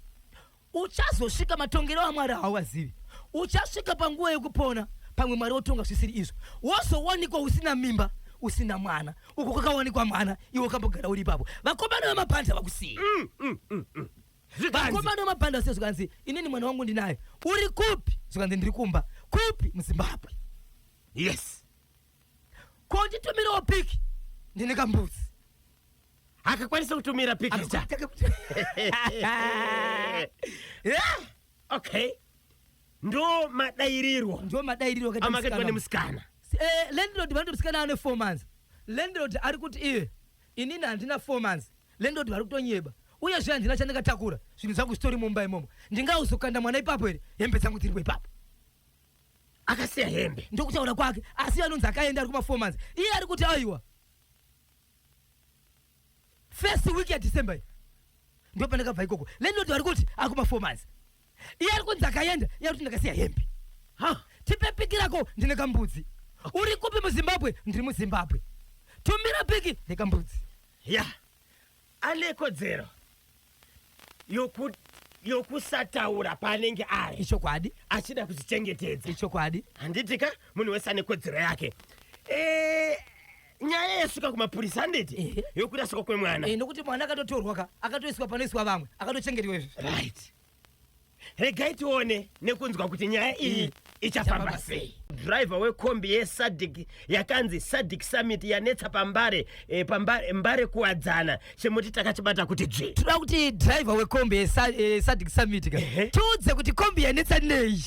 uchazosvika matongero aMwari hauwazivi. Uchasvika panguva yekupona, pamwe Mwari wotonga zvisiri izvo, wozowanikwa usina mimba, usina mwana. Uko kwakawanikwa mwana, iwe ukambogara uri ipapo, vakomana vamabhandi havakusiyi. Zvikanzi Vakomana vamabhandi vasiye. Zvikanzi, inini mwana wangu ndinaye. Uri kupi? Zvikanzi, ndiri kumba. Kupi? MuZimbabwe. Ko nditumirawo pic, ndine kambudzi. Akakwanisa kutumira pikicha. Yeah. Okay, ndo madairirwo Ndo madairirwo akaita amakaitwa musikana. nemusikana. Landlord vanoti musikana ane 4 months. Landlord ari kuti iye, inini handina 4 months. Landlord vari kutonyeba. Uyezve handina chandakatakura, zvinhu zvangu zvitori mumba imomo. Ndingauzokanda mwana ipapo here? Hembe dzangu dziripo ipapo. Akasiya hembe. Ndokutaura kwake, asi anonzi akaenda ari kuma 4 months. Iye ari kuti aiwa, first week yaDecember iyi ndo pandakabva ikoko. Landlord vari kuti ari kuma 4 months, iye ari kunzi akaenda. Iye ari kuti ndakasiya hembe. Ha. Tipe pic rako, ndine kambudzi. Uri kupi muZimbabwe? Ndiri muZimbabwe. Tumira pic nekambudzi. Ya, ane kodzero yokusataura paanenge ari achida kuzvichengetedza. Ichokwadi. Handiti ka munhu wese ane kodzero yake? Nyaya yasvika kumapurisa, handiti? Ehe. Yokurasika kwemwana. Nokuti mwana akatotorwa ka, akatoiswa panoiswa vamwe, akatochengetwa izvi. Right, regai tione nekunzwa kuti nyaya iyi ichafamba Ichafamba sei. Driver wekombi yeSADC yakanzi SADC Summit yanetsa pambare, pambare Mbare Kuwadzana, chemuti takachibata kuti dzvi. Toda kuti driver wekombi yeSADC Summit ka tiudze kuti kombi yanetsa nei.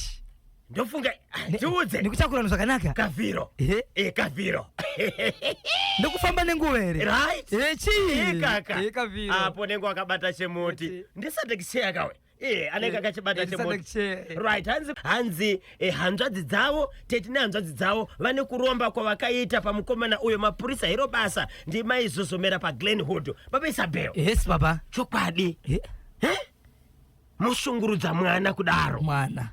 Ndofunga tiudze. Nekutakurano zvakanaka. Kavhiro. Ehe. Kavhiro. Nekufamba nenguva here? Right. Chii? Ikaka. Kavhiro. Apo nenge wakabata chemuti. Eti. NdiSADC chair kawe. Iye anenge akachibata chemuti. SADC chair. Right, hanzi hanzvadzi dzavo, tete nehanzvadzi dzavo vane kuromba kwavakaita pamukomana uyo. Mapurisa hero basa. Ndimaizozomera paGlenhood, baba Isabel. Yes baba. Chokwadi, mushungurudza mwana kudaro? Mwana.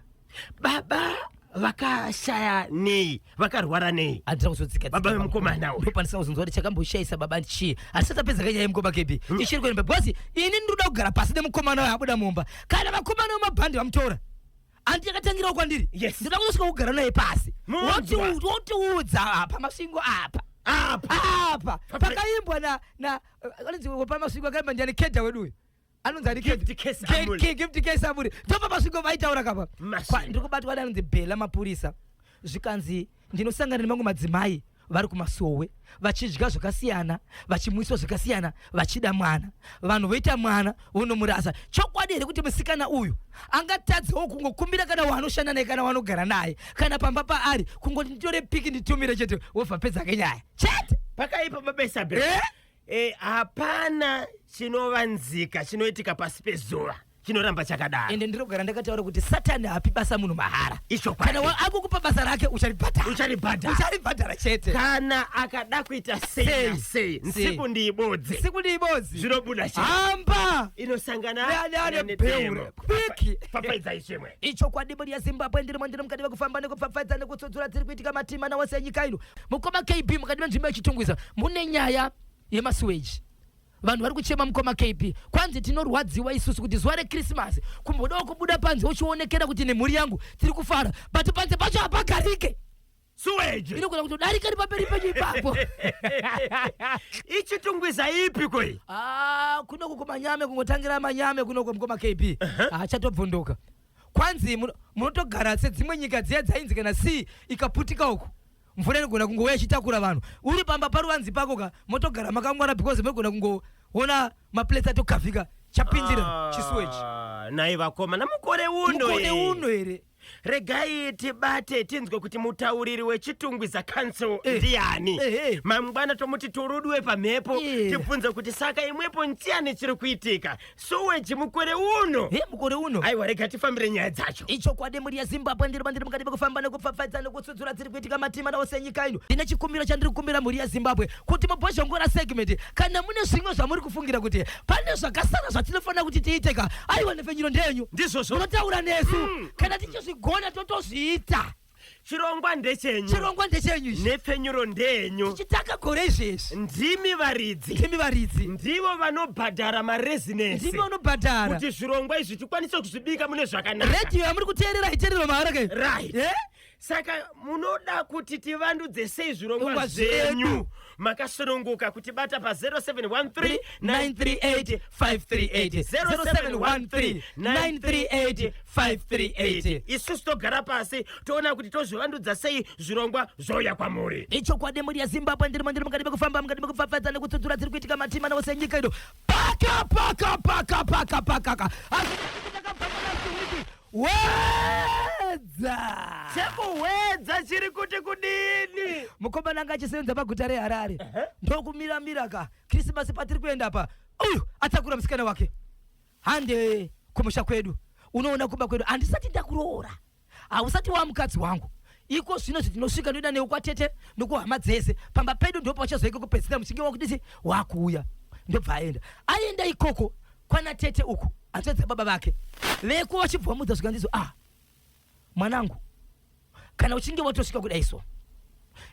Baba vakashaya nei? Vakarwara nei? Handina kuzodzika. Baba vemukomana uyu. Ndopandisina kuzonzwa kuti chakamboshayisa baba chii. Handisati tapedza kanyaya yemukoma KB, ichiri kuenda, because ini ndinoda kugara pasi nemukomana uyo abuda mumba. Kana vakomana vemabhandi vamutora, handi yakatangirawo kwandiri. Ndinoda kuzosvika kugara naye pasi. Munzwa. Wotiudza apa Masvingo apa. Apa. Apa pakaimbwa na anonzi paMasvingo akaimba ndiani? Kedha wedu uyu anonzi ani? Gift Case Amuli. Gift Case Amuli. Ndopa Masvingo vaitaura kapa. Masvingo. Ndiri kubatwa neanonzi Bhela mapurisa. Zvikanzi ndinosangana nemamwe madzimai vari kumasowe vachidya zvakasiyana, vachimwiswa zvakasiyana, vachida mwana. Vanhu voita mwana vonomurasa. Chokwadi here kuti musikana uyu angatadzewo kungokumbira kana waanoshanda naye, kana waanogara naye, kana pamba paari, kungoti nditore pic nditumire chete, wobva pedza kenyaya chete? Pakaipa, baba Isabel. Eh? Hapana chinovanzika chinoitika pasi pezuva chinoramba chakadaro. Ende ndiri kugara ndakataura kuti Satani haapi basa munhu mahara. Ichokwadi. Kana akukupa basa rake, ucharibhadhara. Ucharibhadhara. Ucharibhadhara chete. Kana akada kuita sei Sei. na sei, Sei. nsiku ndiibodze, Siku ndiibodzi, zvinobuda chete. Hamba Inosangana Ne- beure. Piki. Papaidzai chimwe. Ichokwadi, mhuri yeZimbabwe, ndirimo ndiri mukati mekufamba nekupfapfaidza nekutsudzura dziri kuitika matima nawose enyika ino. Mukoma KB, mukati menzvimbo yeChitungwiza mune nyaya yemasuweji. Vanhu vari kuchema, mukoma KB. Kwanzi tinorwadziwa isusu kuti zuva reKrisimasi kumbodawo kubuda panze uchionekera kuti nemhuri yangu tiri kufara, but panze pacho hapagarike. Suweji. Inogona kutodarika nepamberi penyu ipapo. IChitungwiza ipi koi? Ah, kunoku kuManyame, kungotangira Manyame kunoko, mukoma KB, achatobvunduka. Kwanzi munotogara sedzimwe nyika dziya dzainzi kana sea ikaputika uku. Mvura inogona kungouya ichitakura vanhu. Uri pamba paruvanzi pako ka, motogara makangwara because munogona kungoona maplates atokavhika chapindira chisuweji. Ah, nhai vakomana mukore uno Mukore eh. uno here? Regai tibate tinzwe kuti mutauriri weChitungwiza Council Eh. ndiani. Eh, eh. Mangwana tomuti turudwe pamhepo Eh. tibvunze kuti saka imwepo nchiyani chiri kuitika suweji mukore uno. He, mukore uno. Aiwa, rega tifambire nyaya dzacho. Ichokwadi, mhuri yeZimbabwe, ndiri mandiri mukati mekufamba nekupfapfaidza nekutsudzura dziri kuitika matima ose enyika ino. Ndine chikumbiro chandiri kukumbira mhuri yeZimbabwe kuti mubhozhongora segment, kana mune zvimwe zvamuri kufungira kuti pane zvakasara zvatinofanira kuti tiiteka, aiwa, nhepfenyuro ndeyenyu. Ndizvozvo. Munotaura nesu, kana tichizvigona totozviita. Chirongwa ndechenyu. Chirongwa ndechenyu ichi. Nhepfenyuro ndeyenyu. Tichitanga gore izvezvi. Ndimi varidzi. Ndimi varidzi. Ndivo vanobhadhara marezinesi. Ndimi vanobhadhara. Kuti zvirongwa izvi tikwanise kuzvibika mune zvakanaka. Redhiyo yamuri kuteerera iteerero mahara kai. Right. Eh? Saka munoda kuti tivandudze sei zvirongwa Zvirongwa zvenyu? zvedu. Makasununguka kutibata pa 0713 938 538, 0713 938 538. Isusu togara pasi toona kuti tozvivandudza sei zvirongwa zvouya kwamuri. Ichokwadi, mhuri yeZimbabwe, ndiri mandiri mukati mekufamba, mukati mekupfapfadza nekutsudzura dziri kuitika matima ose enyika ino. Paka paka paka paka paka wedza. Chekuhwedza chiri kuti kudini? Mukomana anga achisevenza paguta reHarare, ndokumiramira ka Krisimasi patiri kuenda pa, uyu atakura musikana wake, hande kumusha kwedu, unoona kumba kwedu, handisati ndakuroora, hausati wa mukadzi wangu. Iko zvino zvitinosvika, ndoenda newe kwatete nokuhama dzese pamba pedu, ndo pachazoika kupedzisira muchinge wakudisi wakuuya. Ndobva aenda, aenda ikoko kwana tete uku, hanzvadzi dzababa vake veko vachibva vamudza zvikanzizo, ah, mwanangu, kana uchinge watosvika kudai so,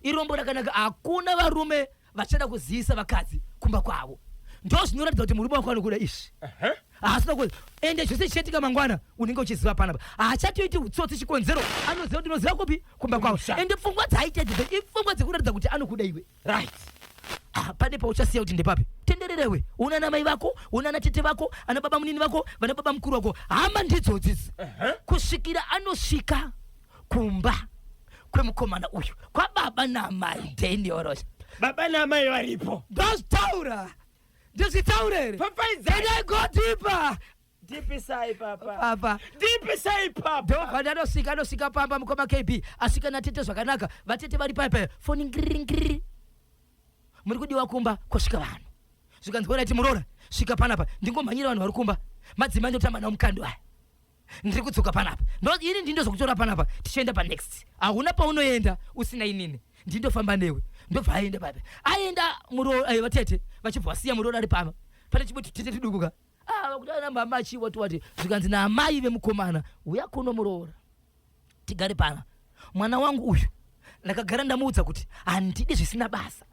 irombo rakanaka, hakuna varume vachada kuzivisa vakadzi kumba kwavo. Ndo zvinoratidza kuti murume wako anokuda izvi, haasina ku ende zvese zvichaitika mangwana unenge uchiziva panapa. Haachatoiti utsotsi, chikonzero anoziva kuti unoziva kupi kumba kwavo. Ende pfungwa dzaaita idzodzo ipfungwa dzekuratidza kuti anokuda iwe. Ah, pane pauchasiya kuti ndepapi tendererewe, una namai vako, una natete vako, ana baba munini vako, vana baba mukuru vako, hama ndidzodzidzi, kusvikira anosvika kumba kwemukomana uyu, kwababa namai Daniel Rosha. Baba namai varipo. Ndozvitaura, ndizvitaure here? Pfapfaidzai. Can I go deeper? Dipisai papa. Papa. Dipisai papa. Ndobva ndanosvika, anosvika pamba mukoma KB, asvika natete zvakanaka, vatete vari paya, foni ngiri ngiri, muri kudiwa kumba, kwosvika vanhu. Zvikanzi, alright muroora, svika panapa, ndingomhanyira vanhu vari kumba, madzimai ndotamba nawo mukando aya, ndiri kudzoka panapa. Ndo ini ndindozokutora panapa tichienda panext, hauna paunoenda usina inini, ndindofamba newe. Ndobva aenda papa, aenda vatete vachibva vasiya muroora ari pamba pane chimwe tutete tuduku ka. Ah, vakuti ana mama achiwa wati, zvikanzi naamai vemukomana, uya kuno muroora, tigare pana. Mwana wangu uyu ndakagara ndamuudza kuti handidi zvisina basa,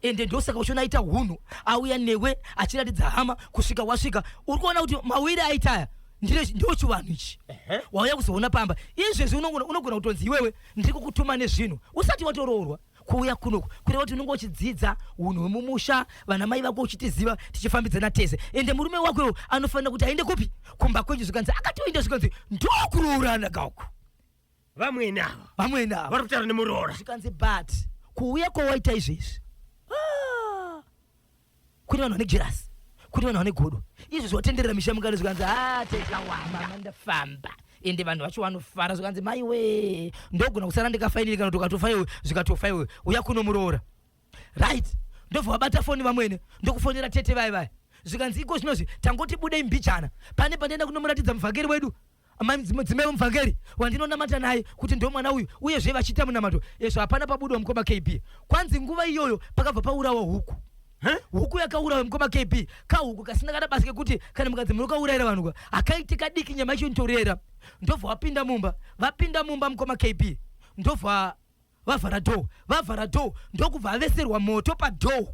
ende ndosaka uchiona aita hunhu, auya newe achiratidza hama kusvika wasvika. Uri kuona kuti mawiri aita aya ndo chivanhu ichi wauya kuzoona pamba izvezvi. Unogona kutonzi iwewe ndiri kukutuma nezvinhu usati watoroorwa kuuya kunoku, kureva kuti unenge uchidzidza unhu hwemumusha, vana mai vako uchitiziva, tichifambidzana tese. Ende murume wakoyo anofanira kuti aende kupi? Kumba kwenyu. Zvikanzi akatoenda, zvikanzi ndokuroorana kauku. Vamwene ava. Vamwene ava. Vari kutaura nemuroora. Zvikanzi, but kuuya kwawaita izvezvi, ah, kune vanhu vane jealous, kune vanhu vane godo, izvi zvatenderera misha mukati. Zvikanzi, a tekawanda, ndafamba, ende vanhu vacho vanofara. Zvikanzi, maiwe, ndogona kusara ndikafainiri kana kuti ukatofa iwe, zvikatofa iwe, uya kuno muroora. Right, ndobva vabata foni vamwene, ndokufonera tete vai vai. Zvikanzi, iko zvinozvi tangoti budei mbijana, pane pandaenda kunomuratidza muvhangeri wedu, mudzimai wemuvhangeri wandinonamata naye, kuti ndo mwana uyu, uyezve vachiita munamato ezvo. Hapana pabudwa mukoma KB. Kwanzi nguva iyoyo pakabva paurawa huku. Huku yakaurawa mukoma KB, kahuku kasina kana basa, kekuti kana mukanzi munokaurayira vanhu ka, hakaiti kadiki, nyama yacho inotorera. Ndobva vapinda mumba, vapinda mumba mukoma KB, ndobva vavhara door, vavhara door, ndokubva aveserwa moto padoor,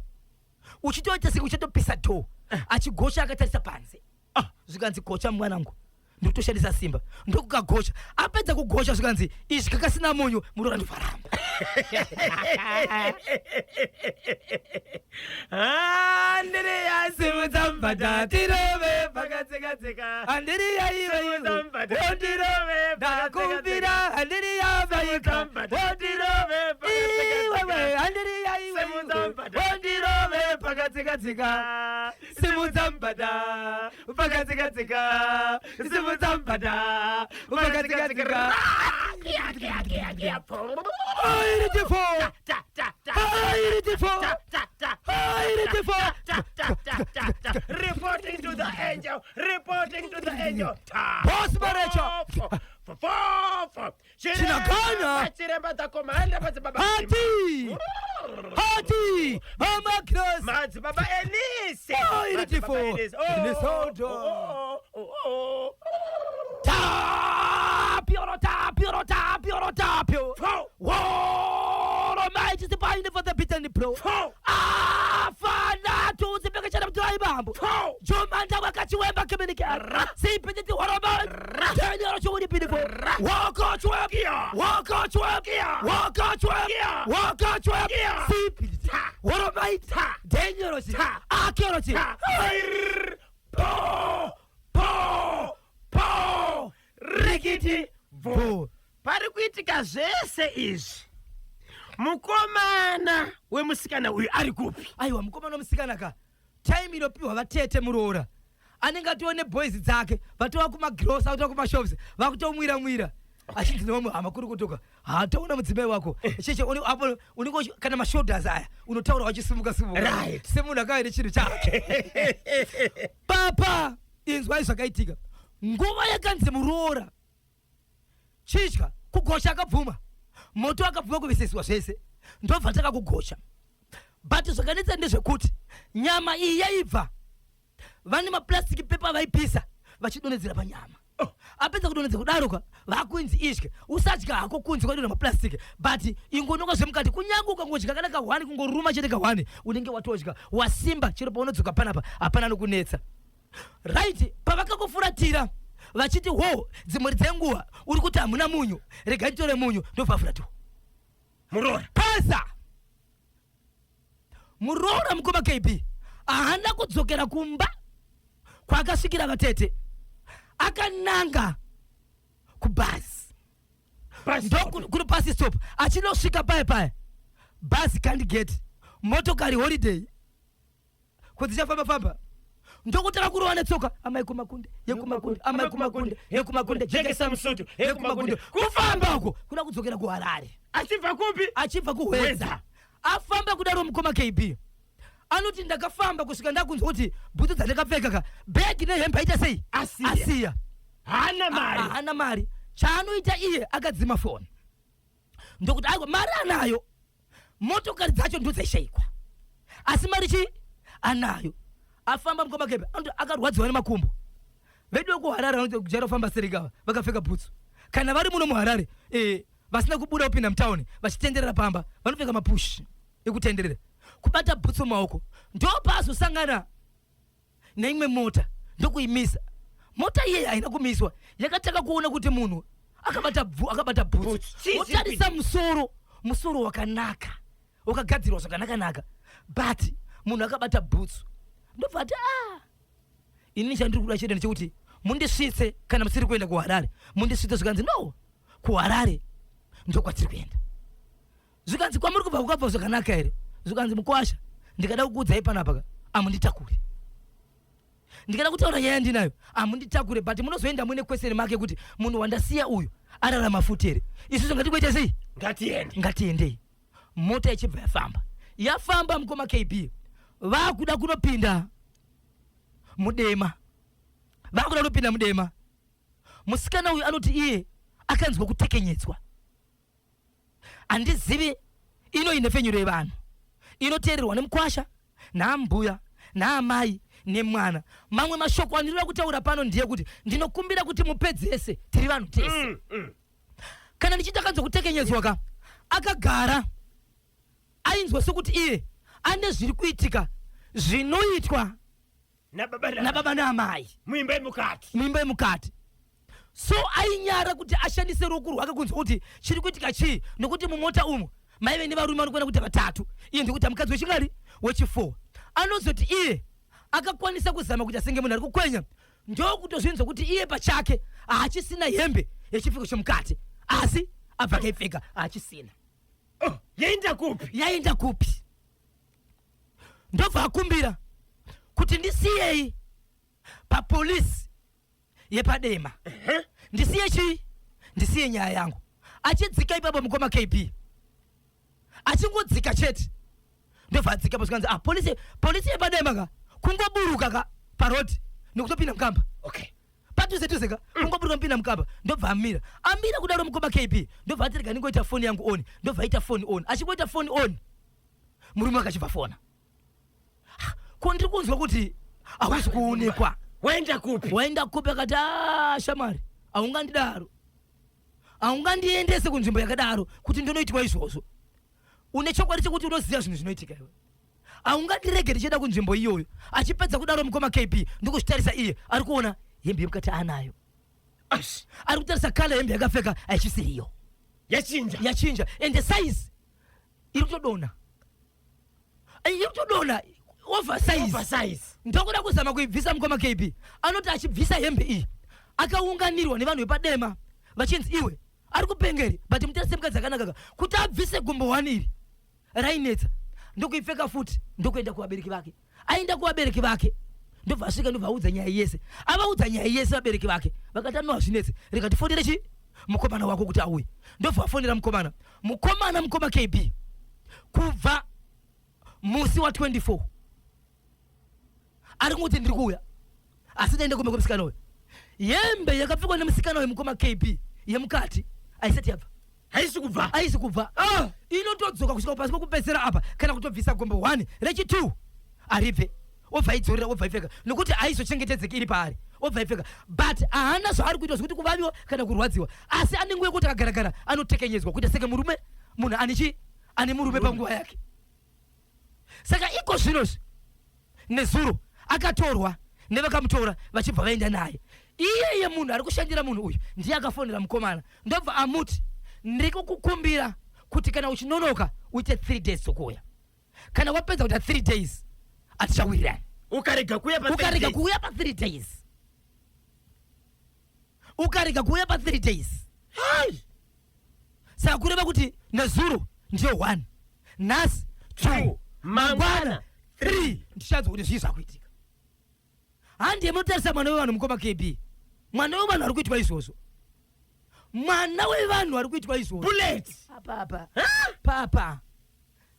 uchitoita seke uchatopisa door, achigosha akatarisa panze. Zvikanzi, gocha mwanangu, ndikutoshandisa simba. Ndokukagocha, apedza kugosha, zvikanzi, izvi kakasina munyu, muroora ndobvaramba. Andiriya, Simudza mbada tirove. Pakatseka-tseka. Andiriya iwe. Simudza mbada tirove. Ndakumbira, andiriya baika. Simudza mbada tirove. Pakatseka-tseka. Pakatsika-tsika, simudza mubhadha. Pakatsika-tsika, simudza mubhadha. Pakatsika-tsika. Airitifo! Airitifo! Airitifo! Reporting to the angel, reporting to the angel. Boss Marecha. Chinakana. Chiremba takomanda madzibaba. Hati! Hati! Vamakras! Madzibaba Elise. Airitifo! Madzibaba Elise. Oh, Elisodo. oh, oh, oh, oh. Tapio, tapio, tapio, tapio. Four. Woro mighty spine for the beaten pro. Four. Afana tuzi peke chana mtu aibambo. Four. Jomanda wakachiwemba kimenika. Sipititi waroma. Tenyo chuwini pinifo. Wako chwem. Kia. Wako chwem. Kia. Wako chwem. Kia. Wako chwem. Kia. Sipititi. Ta. Waroma. Ta. Tenyo chi. Ta. Akero chi. Ta. Rrr. Po. Po. Po. Rikiti. Vo. Bo. Pari kuitika zvese izvi. Mukomana wemusikana uyu ari kupi? Aiwa, mukomana wemusikana ka, time inopiwa vatete muroora anenge atova neboys dzake, vatova kumagrosa, vatova kumashops, vakutomwira mwira, achinzi nevamwe hama kuri kutoka, hataona mudzimai wako cheche apo unenge kana mashoulders aya unotaura wachisimuka simuka semunhu akauya nechinhu chake. Papa, inzwai zvakaitika. Nguva yakanzi muroora chitya kugosha, akabvuma moto, akabvuma kuveseswa zvese, ndobva takakugosha. But zvakanetsa ndezvekuti nyama iyi yaibva, vane maplastic paper vaipisa vachidonhedzera panyama. Apedza kudonhedza kudaroka, vakunzi idye, usadya hako kunzi kwadonha maplastic, but ingonoka zvemukati. Kunyange ukangodya kana kahwani, kungoruma chete kahwani, unenge watodya wasimba. Chero paunodzoka panapa hapana nokunetsa, right? Pavakakufuratira vachiti ho, dzimwe dzenguva uri kuti hamuna munyu, regai nditore munyu, ndobva Muroora. Pasa muroora mukoma KB haana kudzokera kumba kwaakasvikira vatete, akananga kubhazi. Ndokuri bus stop, achinosvika paya paya, bhazi can't get motokari, holiday kudzichafamba famba, ndokutanga kurova netsoka, amai kumakunde yekumakunde, amai kumakunde yekumakunde, jekesa musutu yekumakunde, kufamba uko kuda kudzokera kuHarare. Achibva kupi? Achibva kuHwedza. Hwedza. Afamba kudaro, mukoma KB anoti ndakafamba kusvika ndakunzwa kuti bhutsu dzandakapfeka ka, bhegi nehembe aita sei? Asiya. Asiya. Haana mari. Haana mari. Chaanoita iye, akadzima foni, ndokuti aiwa, mari anayo, motokari dzacho ndodzaishayikwa, asi mari chi anayo. Afamba, mukoma KB anoti akarwadziwa nemakumbo. Vedu vekuHarare vanoti kujaira kufamba serikava vakapfeka bhutsu. Kana vari muno muHarare, vasina kubuda kupinda mutauni, vachitenderera pamba, vanopfeka mapushi ekutenderera. Kubata bhutsu mumaoko, ndopaazosangana neimwe mota, ndokuimisa. Mota iyeye haina kumiswa, yakatanga kuona kuti munhu akabata bhutsu. Bhutsu. Chii chiri Otarisa musoro, musoro wakanaka, wakagadzirwa zvakanaka-naka, but munhu akabata bhutsu. Ndobva ati, "A, inini chandiri kuda chete ndechekuti mundisvitse, kana musiri kuenda kuHarare mundisvitse." Zvikanzi, "No, kuHarare ndokwatiri kuenda." Zvikanzi, "Kwamuri kubva kukabva zvakanaka here?" Zvikanzi, "Mukwasha, ndikada kukuudzai panapa ka, amunditakuri. Ndikada kutaura nyaya yandinayo, amunditakure, but munozoenda muine question make kuti munhu wandasiya uyu ararama futi here. Isusu ngatikuita sei?" Ngatiende. Ngatiendei. Mota ichibva yafamba, yafamba, mukoma KB, vakuda kunopinda mudema, vakuda kunopinda mudema. Musikana uyu anoti iye akanzwa kutekenyedzwa. Handizivi, ino inhefenyuro yevanhu inoteererwa nemukwasha naambuya naamai nemwana. Mamwe mashoko andinoda kutaura pano ndeyekuti ndinokumbira kuti mupedzese, tiri vanhu tese. Kana ndichiti akanzwa kutekenyedzwa ka, akagara ainzwa sekuti iye ane zviri kuitika zvinoitwa nababa nababa naamai muimba yemukati. Muimba yemukati. So ainyara kuti ashandise ruoko rwake kunzwa kuti chiri kuitika chii, nokuti mumota umu maive nevarume vanokwana kuita vatatu, iye ndikuti mukadzi wechingari, wechi4. Anozoti iye akakwanisa kuzama kuita senge munhu ari kukwenya, ndokutozvinzwa kuti iye pachake haachisina hembe yechipfeko chemukati, asi abva akaipfeka, haachisina. Oh, yaenda kupi? Yaenda kupi? Ndobva akumbira kuti ndisiyei papolisi yepaDema, ndisiye chii, ndisiye nyaya yangu. Achidzika ipapo, mukoma KB, achingodzika chete, ndobva adzika pasvikanzi, ah, polisi yepaDema ka, kungoburuka ka parodi nekutopinda mukamba. Padhuze dhuze ka, kungoburuka mupinda mukamba. Ndobva amira. Amira kudaro, mukoma KB, ndobva ati, "Rega ndingoita foni yangu on." Ndobva aita foni on. Achingoita foni on, murume akachibva fona, "Ah, ko ndiri kunzwa kuti hausi kuonekwa." Waenda kupi? "Waenda kupi?" Akati, "A, shamwari, haungandidaro, haungandiendese kunzvimbo yakadaro kuti ndinoitwa izvozvo. Une chokwadi chekuti unoziva zvinhu zvinoitika iwe? Haungandirege ndichienda kunzvimbo iyoyo." Achipedza kudaro, mukoma KB, ndikuzvitarisa iye ari kuona hembe yemukati anayo. Ash, ari kutarisa colour hembe yakapfeka haichisiriyo. Yachinja. Yachinja, ende size iri kutodonha. Iri kutodonha, oversize. Oversize. Ndokuda kuzama kuibvisa. Mukoma KB, anoti achibvisa hembe iyi, akaunganirwa nevanhu vepaDema vachinzi, "Iwe, ari kupengeri." But mutarise mukadzi akanaka ka, kuti abvise gumbo 1 iri rainetsa. Ndokuipfeka futi, ndokuenda kuvabereki vake. Aenda kuvabereki vake, ndobva asvika, ndobva audza nyaya yese. Avaudza nyaya yese, vabereki vake vakati, "Ano, hazvinetse, rega tifonere chi mukomana wako kuti auye." Ndobva afonera mukomana. Mukomana, mukoma KB, kubva musi wa24 ari kungoti, "Ndiri kuuya," asi ndaenda kumba kwemusikana uyu. Hembe yakapfekwa nemusikana uyu, mukoma KB, yemukati haisati yabva. Haisi kubva. Haisi kubva. Ah! Inotodzoka kusvika pasi kwekupedzisira apa. Kana kutobvisa gombo 1 rechi2 haribve, obva idzorera, obva ipfeka, nokuti haizochengetedzeki iri paari. Obva ipfeka, but haana zvaari kuitwa zvekuti kuvaviwa kana kurwadziwa, asi ane nguva yekuti akagaragara anotekenyedzwa kuita seke murume, munhu ane chi ane murume panguva yake. Saka iko zvinozvi, nezuro akatorwa nevakamutora vachibva vaenda naye. Iyeye munhu ari kushandira munhu uyu ndiye akafonera mukomana, ndobva amuti, "Ndiri kukukumbira kuti kana uchinonoka uite 3 days dzokuuya. Kana wapedza kuita 3 days, hatichawirirani." Ukarega kuuya pa Ukarega 3 days. kuuya pa3 days, ukarega kuuya pa3 days. Hai! Saka kureva kuti nezuro ndiyo 1, nhasi 2, Two. mangwana 3, ndichanzwa kuti zvii zvakuitika. Handiye munotarisa mwana wevanhu, mukoma KB, mwana wevanhu ari kuitwa izvozvo, mwana wevanhu ari kuitwa izvozvo. Bullet. Papa, papa,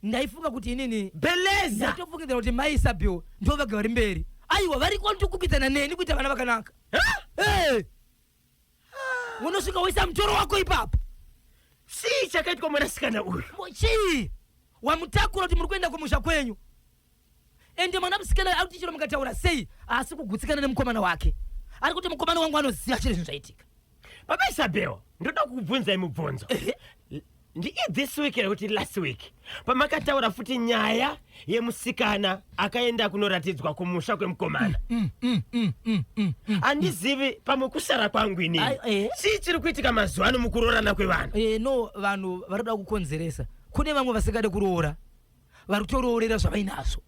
ndaifunga kuti inini Beleza. ndaitofungidzira kuti mai Isabel ndo vaga vari mberi. Aiwa, variko ndikukwikwidzana neni kuita vana vakanaka. Hey! Unosvika woisa mutoro wako ipapo. Chii chakaitwa mwanasikana uyu? Chii wamutakura kuti muri kuenda kumusha kwenyu? Ende mwana musikana ari kuti chero mukataura sei, haasi kugutsikana nemukomana wake. Ari kuti, "Mukomana wangu anoziva chiri zvinhu zvaitika." Baba Isabel, ndoda kukubvunzai mubvunzo. Ndi this week here kuti last week pamakataura futi nyaya yemusikana akaenda kunoratidzwa kumusha kwemukomana? Handizivi, pamwe kusara kwangu inini. Ai, eh. Chii chiri kuitika mazuva ano mukuroorana kwevanhu? No, vanhu vari kuda kukonzeresa. Kune vamwe vasingade kuroora, vari kutoroorera zvavainazvo.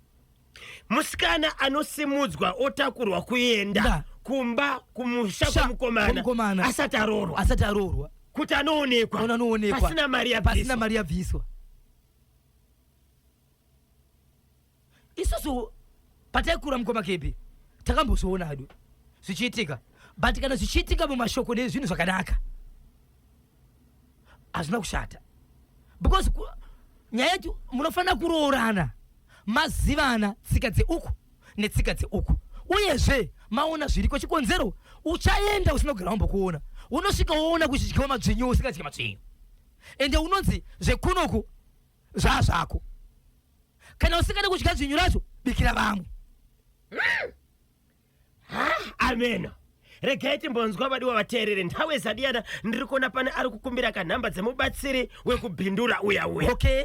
Musikana anosimudzwa otakurwa kuenda kumba kumusha kwemukomana kwemukomana. asati aroorwa, Asati aroorwa, kuti anoonekwa, ona anoonekwa pasina mari pasina yabviswa. Mari yabviswa. Isusu pataikura, mukoma KB, takambozviona adu zvichiitika, but kana zvichiitika mumashoko nezvinhu zvakanaka, hazvina kushata, because nyaya yetu munofanira kuroorana mazivana tsika dzeuku netsika dzeuku, uyezve maona zviriko. Chikonzero, uchaenda usina kugara wambokuona, unosvika woona kuchidyiwa madzvinyu, usingadyi madzvinyu, ende unonzi zvekunoku zvazvako. Kana usingade kudya dzvinyu racho, bikira vamwe. Ameno, regai timbonzwa vadiwa vateerere nthawe zadiyana. Ndiri kuona pane ari kukumbira kanhamba dzemubatsiri wekubhindura uya uya. Okay,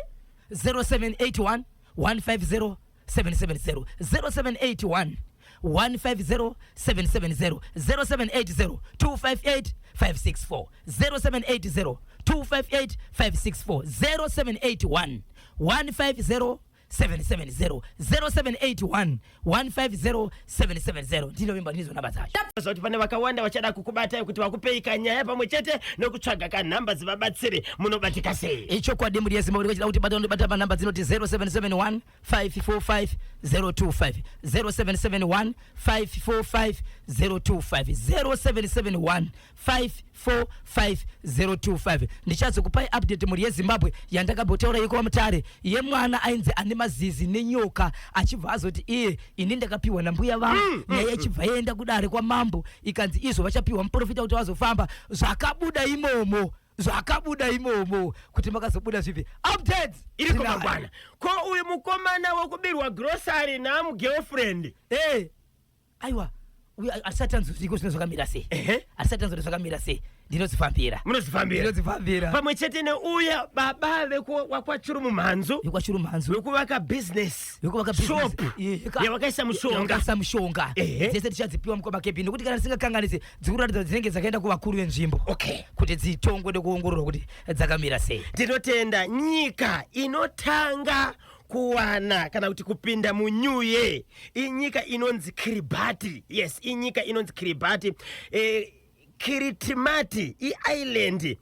0781 150 770, 0781 150 770, 0780 258 564, 0780 258 564, 0781 150. 770, 0781 150 770. Ndinovimba ndizo namba dzacho. Kuti pane vakawanda vachada kukubatai kuti vakupei kanyaya pamwe chete nokutsvaga kanhamba dzivabatsire, munobatika sei? Ichokwadi, mhuri yeZimbabwe, vachida kuti bata, unobata panhamba dzinoti 0771 545 025, 0771 545 025, 0771 545 025. Ndichazokupai update, mhuri yeZimbabwe, yandakambotaura iko Mutare, yemwana ainzi ane mazizi nenyoka, achibva azoti iye, "Ini ndakapiwa nambuya vangu." Nyaya ichibva yaenda kudare kwamambo, ikanzi izvo vachapiwa muprofita kuti vazofamba. Zvakabuda imomo, zvakabuda imomo kuti makazobuda zvipi, updates iriko tinayo. Mangwana. Ko uyu mukomana wekubirwa grocery namugirlfriend? Aiwa, uyu hatisati tanzozviko zvino zvakamira sei. Hatisati tanzoti zvakamira sei, ndinozifambira. Munozifambira. Ndinozifambira. Pamwe chete neuya baba wekwachurumumhanzu, Yekwachurumhanzu, wekuvaka business wekuvaka shop yavakaisa mushonga. Yavakaisa mushonga. Dzese tichadzipiwa, mukoma KB, nekuti kana tisingakanganisi, dzikuratidza kuti dzinenge dzakaenda kuvakuru venzvimbo kuti dzitongwe nekuongororwa kuti dzakamira sei. Tinotenda. Nyika inotanga kuwana kana kuti kupinda munew year inyika inonzi Kiribati. Yes, inyika inonzi Kiribati. Kiritimati iisland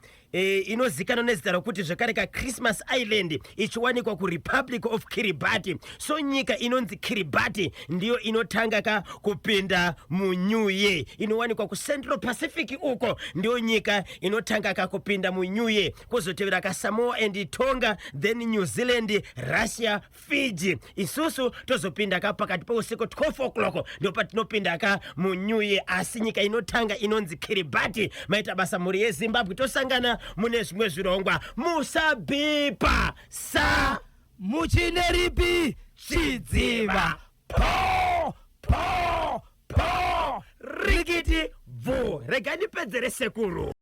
inozikanwa nezita rokuti zvekare kaChristmas Island, ichiwanikwa kuRepublic of Kiribati. So nyika inonzi Kiribati ndiyo inotanga ka kupinda munew year, inowanikwa kuCentral Pacific uko. Ndiyo nyika inotanga ka kupinda munew year, kwozotevera kaSamoa and Tonga, then New Zealand, Russia, Fiji. Isusu tozopinda ka pakati peusiku, 12 o'clock, ndo patinopinda ka munew year. Asi nyika inotanga inonzi Kiribati. Maita basa, mhuri yeZimbabwe. Tosangana mune zvimwe zvirongwa. Musabhipa sa Muchine ripi chidziva po po po rikiti bvu. Rega ndipedzere, sekuru.